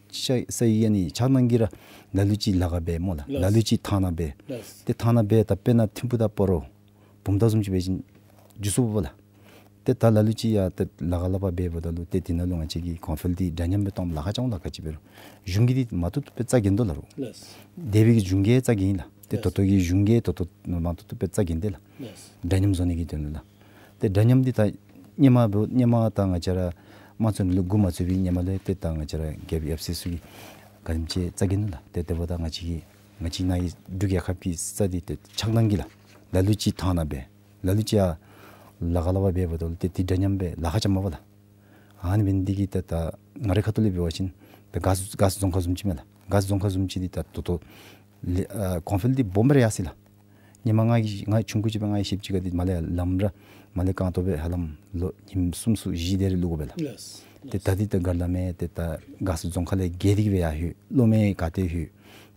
ཤ་ས་ཡི་ཨ་ནི་ཆགས་སྡང་གིས་ར་ལ་ལུ་ཅིག་ལ་ཁ་འབད་སྨོ་ལགས། ལགས། ལ་ལུ་ཅིག་ཐང་ནང་འབད། ལགས། ཏེ་ཐང་ནང་འབད་ད་དཔེར་ན་ཐིམ་ཕུག་དང་སྤ་རོ་བུམ་ཐང་བཟུམ་ཅིག་འབད་བ་ཅིན་འགྱོ་ཚུགས་པས་ལགས། ཏེ་ད་ལ་ལུ་ཅིག་ཡར་ཏེ་ལ་ཁ་ལས་ཕར་འབདཝ་ད་ལུ་ཏེ་དེ་ནང་ལུ་ང་བཅས་ཀྱིས་གོང་འཕེལ་འདི་འདྲ་མཉམ་སྦེ་གཏང་ལཱ་ཁག་ཅིག་འོང་ལགས། ག་ཅི་འབད་རུང་གཞུང་གིས་འདི་མ་བཏུབ་བཏུབ་སྦེ་རྩ་འགེངས་དོ་ལགས་རོགས། ལགས། སྡེ་པའི་གི་གཞུང་གིས་རྩ་འགེངས་ལགས། ཏེ་ད་ལྟོ་གི་གཞུང་གིས་ད་ལྟོ་མ་བཏུབ་བཏུབ་སྦེ་རྩ་འགེངས་ཏེ་ལགས། ལགས། འདྲ་མཉམ་བཟོ་ནི་གི་དོན་ལུ་ལགས། ཏེ་འདྲ་མཉམ་འདི་ད་སྔོན་མ་འབདཝ་སྔོན་མ་ད་ང་བཅས་ར་དམངས་གཙོའི་རིང་ལུགས་འགོ་མ་བཙུགས་པའི་སྔོན་མ་ལས་ཏེ་ད་ང་བཅས་ར་རྒྱལ་པོའི་ཡབ་སྲས་ཚུ་གིས་ག་དེམ་ཅིག་རྩ་འགེངས་ནུག་ལགས། ཏེ་དེ་འབདཝ་ད་ང་བཅས་ཀྱི་ང་བཅས་ནཱ་གི་འབྲུག་རྒྱལ་ཁབ་ཀྱི་ས་འདི་ཏེ་ཆགས་སྡང་གིས་ལགས། ལ་ལུ་ཅིག་ཐང་ནང་འབད། ལ་ལུ་ཅིག་ཡར་ལ་ཁ་ལས་ཕར་འབདཝ་ད་ལུ་ཏེ་འདི་འདྲ་མཉམ་སྦེ་ལཱ་ཁག་རྐྱབ་མས་པ་ལགས། ཨ་ནི་འབད་ནི་འདི་གིས་ཏེ་ད་ང་རའི་ཁ་ཐུག་ལས་འབད་བ་ཅིན་ཏེ་མགར་མགར་རྫོང་ཁག་བཟུམ་ཅིག་མས་ལགས། མགར་རྫོང་ཁག་བཟུམ་ཅིག་འདི་ད་ད་ལྟོ་ལས་ཨ་གོང་འཕེལ་འདི་སྦོམ་སྦེ་ར་ཡར་སོ་ཡི་ལགས། སྔོན་མ་ང་གིས་ང་ཆུང་ཀུ་ཅིག་འབད་ང་གིས་ཤེསཔ་ཅིག་ཁར་འདི་མར་ལས་ལམ་ར་མར་ལས་རྐང་སྟོང་སྦེ་ཧ་ལམ་ལོ་ཉིནམ་གསུམ་གསུམ་བཞི་དེ་རེ་ལུས་དགོ་པས་ལགས། ལགས། ཏེ་ད་འདི་ད་ག་ལས་མར་ཏེ་ད་མགར་རྫོང་ཁག་ལས་བརྒལ་ཏེ་གིས་སྦེ་ཡར་ལྷོད། གློག་མེ་ག་ཏེ་ལྷོད།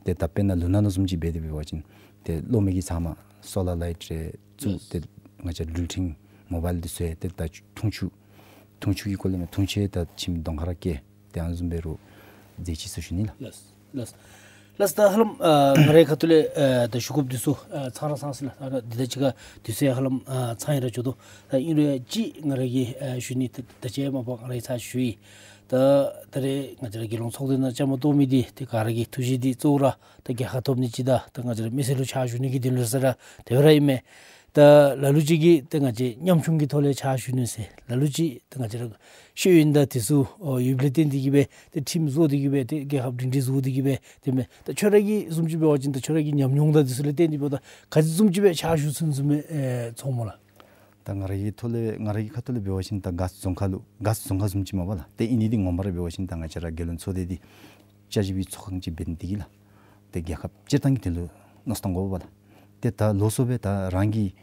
ཏེ་ད་དཔེར་ན་ལུང་ནག་ནང་བཟུམ་ཅིག་འབད་དེ་འབད་བ་ཅིན་ཏེ་གློག་མེ་གི་ཚབ་མ་སོ་ལར་ལའིཊ་རེ་བཙུགས། ལགས། ཏེ་ང་བཅས་འགྲུལ་འཕྲིན་མོ་བཱའིལ་འདི་ཚུ་ཡང་ཏེ་ད་འཐུང་ཆུ་འཐུང་ཆུ་གི་སྐོར་ལས་མས། འཐུང་ཆུ་ད་ཁྱིམ་གདོང་ཁར་ར་བསྐྱལ། ཏེ་ཨ་ནི་བཟུམ་འབད་རུང་མཛད་ཅི་ཟེར་ཞུ་ནི་ལགས། ལགས། ལགས། ལགས། ད་ཧ་ལམ་ཨ་ང་རའི་ཁ་ཐུག་ལས་ཨ་ད་ཞུ་དགོཔ་འདི་ཚུ་ཨ་ཚང་ར་ཚང་སོ་ཡི་ལགས། ད་འདི་དང་གཅིག་ཁར་དུས་ཚོད་ཧ་ལམ་ཨ་ཚང་ཡི་ར་འགྱོ་དོ། ད་ཨིན་རུང་ཅིག་ང་ར་གིས་ཨ་ཞུ་ནི་ད་ད་ཅི་མ་པ་ང་ར་གིས་ཚར་ཞུ་ཡི། ད་ད་རེས་ང་བཅས་ར་རྒྱལ་ཡོངས་ཚོགས་སྡེ་ནང་བཅའ་མར་གཏོགས་མི་འདི་ཏེ་ག་ར་གི་ཐུགས་བཞེད་འདི་གཙོ་བོ་ར་ད་རྒྱལ་ཁ་ཐོབ་ནི་ཅིག་དང་ད་ང་བཅས་ར་མི་སེར་ལུ་ཕྱག་ཞུ་ནི་གི་དོན་ལུ་ཟེར་ར་དེ་སྦེ་ར་ཨིན་མས། ད་ལ་ལུ་ཅིག་གིས་ཏེ་ང་བཅས་ཉམ་ཆུང་གི་ཐོག་ལས་ཕྱག་ཞུ་ནི་ཟེར། ལ་ལུ་ཅིག་ཏེ་ང་བཅས་ར་ཤེས་ཡོན་དང་དེ་ཚུ་ཨོ་ཡོདཔ་ལས་བརྟེན་ཏེ་གིས་སྦེ་ཏེ་ཁྲིམས་བཟོ་སྟེ་གིས་སྦེ་ཏེ་རྒྱལ་ཁབ་སྒྲིང་སྒྲིང་བཟོ་སྟེ་གིས་སྦེ་ཏེ་མས། ད་ཁྱོད་ར་གིས་བཟུམ་ཅིག་འབད་བ་ཅིན་ད་ཁྱོད་ར་གི་ཉམས་མྱོང་དང་དེ་ཚུ་ལས་བརྟེན་ཏེ་འབདཝ་ད་ག་ཅི་བཟུམ་ཅིག་སྦེ་ཕྱག་ཞུ་ཚུགས་ཚུགས་མས་ཨེ་མཚོ་སྔོན་ལུ། ད་ང་ར་གི་ཐོག་ལས་ང་ར་གི་ཁ་ཐུག་ལས་འབད་བ་ཅིན་ད་མགར་རྫོང་ཁག་ལུ་མགར་རྫོང་ཁག་བཟུམ་ཅིག་མས་པ་ལགས། ཏེ་ཨིན་ནི་འདི་ངོ་མ་ར་འབད་བ་ཅིན་ད་ང་བཅས་ར་རྒྱལ་ཡོངས་ཚོགས་སྡེ་འདི་བཅའ་བཞི་པའི་ཚོགས་ཁང་ཅིག་འབད་ནི་འདི་གིས་ལགས། ཏེ་རྒྱལ་ཁབ་སྤྱིར་བཏང་གི་དོན་ལུ་མནོ་བསམ་བཏང་དགོ་པ་ལགས། ཏེ་ད་ལོགས་སུ་སྦེ་ད་རང་གི་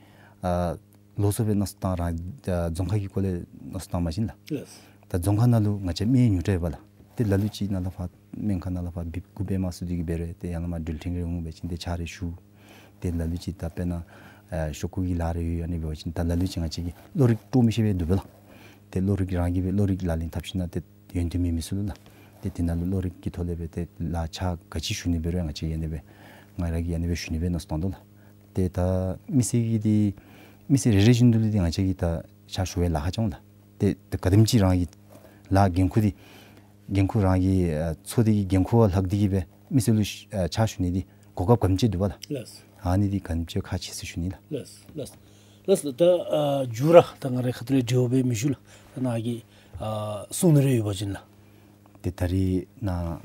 ཨ་ལོགས་སུ་སྦེ་མནོ་བསམ་བཏང་རང་ཨ་རྫོང་ཁག་གི་སྐོར་ལས་མནོ་བསམ་བཏང་མ་ཤེས་ལགས། ལགས། ད་རྫོང་ཁག་ནང་ལུ་ང་བཅས་མི་ཉུང་དྲགས་པ་ལགས། ཏེ་ལ་ལུ་ཅིག་ནཱ་ལས་ཕར་སྨན་ཁང་ནང་ལས་ཕར་འབུཔ་དགུ་འབད་མ་ཚུགས་ཏེ་གིས་འབད་རུང་ཏེ་ཡང་ན་མར་འགྲུལ་འཕྲིན་རེ་འོང་འབད་བ་ཅིན་ཏེ་ཕྱག་རེ་ཞུ། ཏེ་ལ་ལུ་ཅིག་ད་དཔེར་ན་ཨ་ཤོག་ཀུ་གི་ལཱ་རེ་ཡོད་ཨ་ནི་འབད་བ་ཅིན་ད་ལ་ལུ་ཅིག་ང་བཅས་ཀྱིས་བློ་རིག་སྤྲོ་མི་ཤེས་པས་འདུག་པ་ལགས། ཏེ་བློ་རིག་རང་གིས་སྦེ་བློ་རིག་ལག་ལེན་འཐབ་ཞིན་ན་ཏེ་ཡོན་ཏན་མེད་མི་ཚུ་ལུ་ལགས། ཏེ་དེ་ནང་ལུ་བློ་རིག་གི་ཐོག་ལས་སྦེ་ཏེ་ལཱ་ཕྱག་ག་ཅི་ཞུ་ནི་འབད་རུང་ང་བཅས་ཨ་ནི་སྦེ་ང་ར་གིས་ཨ་ནི་སྦེ་ཞུ་ནི་སྦེ་མནོ་བསམ་བཏང་དོ་ལགས། ཏེ་ད་མི་སེར་གྱི་འདི་མི་སེར་རེ་རེ་བཞིན་དུ་ལུ་འདི་ང་བཅས་ཀྱིས་ད་ཕྱག་ཞུ་བའི་ལཱ་ཁག་ཅིག་འོང་ལགས། ཏེ་ཏེ་ག་དེམ་ཅིག་རང་གི་ལཱ་འགན་ཁུར་འདི་འགན་ཁུར་རང་གི་ཨ་ཚོགས་སྡེ་གི་འགན་ཁུར་བ་ལྷག་སྟེ་གིས་སྦེ་མི་སེར་ལུ་ཨ་ཕྱག་ཞུ་ནི་འདི་གོ་སྐབས་ག་དེམ་ཅིག་འདུག་པ་ལགས། ལགས། ཨ་ནི་འདི་ག་དེམ་ཅིག་ཁག་ཆེ་ཟེར་ཞུ་ནི་ལགས། ལགས་ལགས་ལགས། ད་ཨ་མཇུག་ར་ད་ང་རའི་ཁ་ཐུག་ལས་དྲི་བ་སྦེ་མི་ཞུ་ལགས། ད་ནཱ་གིས་ཨ་གསུང་ནི་རེ་ཡོད་པ་ཅིན་ལགས། ཏེ་ད་རིས་ནཱ་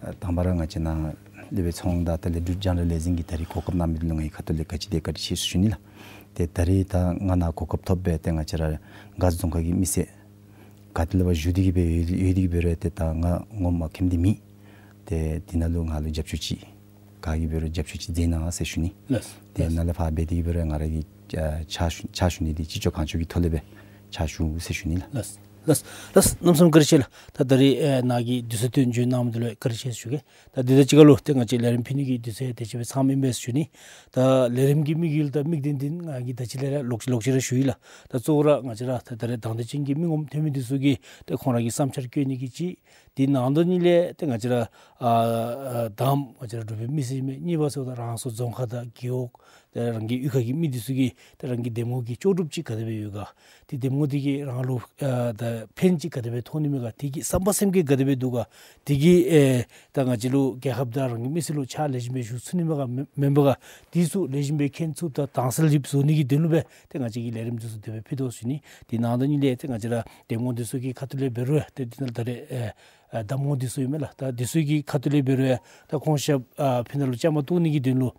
ཨ་དང་པ་ར་ང་བཅས་ནཱ་ལས་བྱེད་ཚོང་དང་ད་ལས་སྒྲུབ་རྒྱང་བསྒྲགས་ལས་འཛིན་གྱིས་ད་རིས་གོ་སྐབས་གནང་མི་འདི་ལུ་ངེའི་ཁ་ཐུག་ལས་བཀའ་དྲིན་དང་བཀའ་དྲིན་ཆེ་ཟེར་ཞུ་ནི་ལགས། ཏེ་ད་རིས་ད་ང་ནཱ་གོ་སྐབས་ཐོབ་སྦེ་ཏེ་ང་བཅས་ར་མགར་རྫོང་ཁག་གི་མི་སེར་ག་ཏེ་ལས་ཕར་བཞུགས་ཏེ་གིས་སྦེ་ཡོད་ཡོད་དེ་གིས་འབད་རུང་ཏེ་ད་ང་ངོ་མ་མཁྱེནམ་འདི་མེད། ཏེ་འདི་ནང་ལུ་ང་ལུ་རྒྱབ་སྐྱོར་ཅིག་ག་གིས་འབད་རུང་རྒྱབ་སྐྱོར་ཅིག་མཛད་གནང་ཟེར་ཞུ་ནི། ལགས། ཏེ་ལགས། ནཱ་ལས་ཕར་འབད་དེ་གིས་འབད་རུང་ང་ར་གིས་ཨ་ཕྱག་ཞུ་ཕྱག་ཞུ་ནི་འདི་ཅི་ལྕོགས་གང་ལྕོགས་ཀྱི་ཐོག་ལས་སྦེ་ཕྱག་ཞུ་ཟེར་ཞུ་ནི་ལགས། ལགས་ལགས་ལགས། གནམ་མེད་ས་མེད་བཀའ་དྲིན་ཆེ་ལགས། ད་ད་རིས་ཨེ་ནཱ་གིས་དུས་ཚོད་བཏོན་བྱོན་གནང་མི་འདི་ལུ་བཀའ་དྲིན་ཆེ་ཟེར་ཞུ་གེ། ད་འདི་དང་གཅིག་ཁར་ལུ་ཏེ་ང་བཅས་ལས་རིམ་ཕུལ་ནི་གི་དུས་ཚོད་དེ་ཅིག་སྦེ་ཚངམ་ཨིན་པས་ཟེར་ཞུ་ནི། ད་ལས་རིམ་གྱི་དམིགས་ཡུལ་དང་དམིགས་དོན་འདི་ང་གིས་ད་ཅི་ལས་ར་ལོག་ལོག་ཅི་ར་ཞུ་ཡི་ལགས། ད་གཙོ་བོ་ར་ང་བཅས་ར་ད་ད་རེས་དང་འདོད་ཅན་གྱི་མི་ངོམ་འཐོན་མི་འདི་ཚུ་གིས་ཏེ་ཁོང་ར་གི་བསམ་འཆར་བཀོད་ནི་གི་ཅིག། དེ་ནང་དོན་ཉིད་ལས་ཏེ་ང་བཅས་ར་ཨ་ཨ་དང་པ་ང་བཅས་ར་འབྲུག་པའི་མི་སེར་ཨིན་མས། གཉིས་པ་ཟེརཝ་ད་རང་སོའི་རྫོང་ཁག་དང་རྒེད་འོག་ཏེ་རང་གི་གཡུས་ཁ་གི་མི་འདི་ཚུ་གིས་ཏེ་རང་གི་འདེམས་ངོ་གི་ལྕོགས་གྲུབ་ཅིག་ག་དེ་སྦེ་ཡོད་ག། ཏེ་འདེམས་ངོ་འདི་གིས་རང་ལུ་ཨ་ད་ཕན་ཅིག་ག་དེ་སྦེ་ཐོགས་ནི་མས་ག། དེ་གི་བསམ་པ་སེམས་བསྐྱེད་ག་དེ་སྦེ་འདུག་ག། དེ་གིས་ཨེ་ད་ང་བཅས་ལུ་རྒྱལ་ཁབ་དང་རང་གི་མི་སེར་ལུ་ཕྱག་ལེགས་ཤོམ་སྦེ་ཞུ་ཚུགས་ནི་མས་ག་མེན་མེན་པས་ག། དེ་ཚུ་ལེགས་ཤོམ་སྦེ་མཁྱེན་ཚུགསཔ་དང་དྭངས་གསལ་ཅིག་བཟོ་ནི་གི་དོན་ལུ་སྦེ་ཏེ་ང་བཅས་ཀྱིས་ལས་རིམ་འདི་ཚུ་དེ་སྦེ་ཕུལ་དོ་ཟེར་ཞུ་ནི། དེ་ནང་དོན་ཉིད་ལས་ཏེ་ང་བཅས་ར་འདེམས་ངོ་འདི་ཚུ་གི་ཁ་ཐུག་ལས་འབད་རུང་ཏེ་འདི་ནང་ད་རེས་ཨེ་ཨེ་གདམ་ངོ་འདི་ཚུ་ཨིན་མས་ལགས། ད་འདི་ཚུ་གི་ཁ་ཐུག་ལས་འབད་རུང་ད་ཁོང་ཞབས་ཨ་ཕི་ནང་ལུ་བཅའ་མར་གཏོགས་ནི་གི་དོན་ལུ་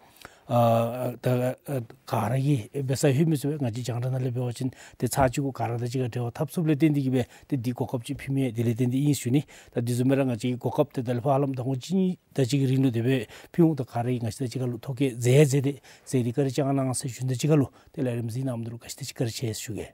ཨ་ད་ཨ་ག་ར་གིས་འབད་ས་ལྷོད་མི་ཚུགས་པས། ང་བཅས་རྒྱང་བསྒྲགས་ནང་ལས་འབད་བ་ཅིན་ཏེ་ཚར་གཅིག་གུ་ག་ར་དང་གཅིག་ཁར་འབྲེལ་བ་འཐབ་ཚུགསཔ་ལས་བརྟེན་ཏེ་གིས་སྦེ་ཏེ་འདི་གོ་སྐབས་ཅིག་ཕུལ་མི་དེ་ལས་བརྟེན་ཏེ་ཨིན་ཟེར་ཞུ་ནི། ད་འདི་བཟུམ་སྦེ་ར་ང་བཅས་ཀྱིས་གོ་སྐབས་ཏེ་ད་ལས་ཕར་ཧ་ལམ་ཟླ་ངོ་གཅིག་གཉིས་དེ་ཅིག་གི་རིང་ལུ་དེ་སྦེ་ཕུལ་འོང་། ད་ག་ར་གིས་ང་བཅས་དང་གཅིག་ཁར་ལུ་ཐོ་བཀོད་མཛད་མཛད་དེ་མཛད་དེ་བཀའ་དྲིན་བསྐྱང་གནང་ཟེར་ཞུ་ནི། དང་གཅིག་ཁར་ལུ་ཏེ་ལས་རིམ་གཟིགས་གནང་མི་འདི་ལུ་ག་ཅི་དང་གཅིག་བཀའ་དྲིན་ཆེ་ཟེར་ཞུ་གེ།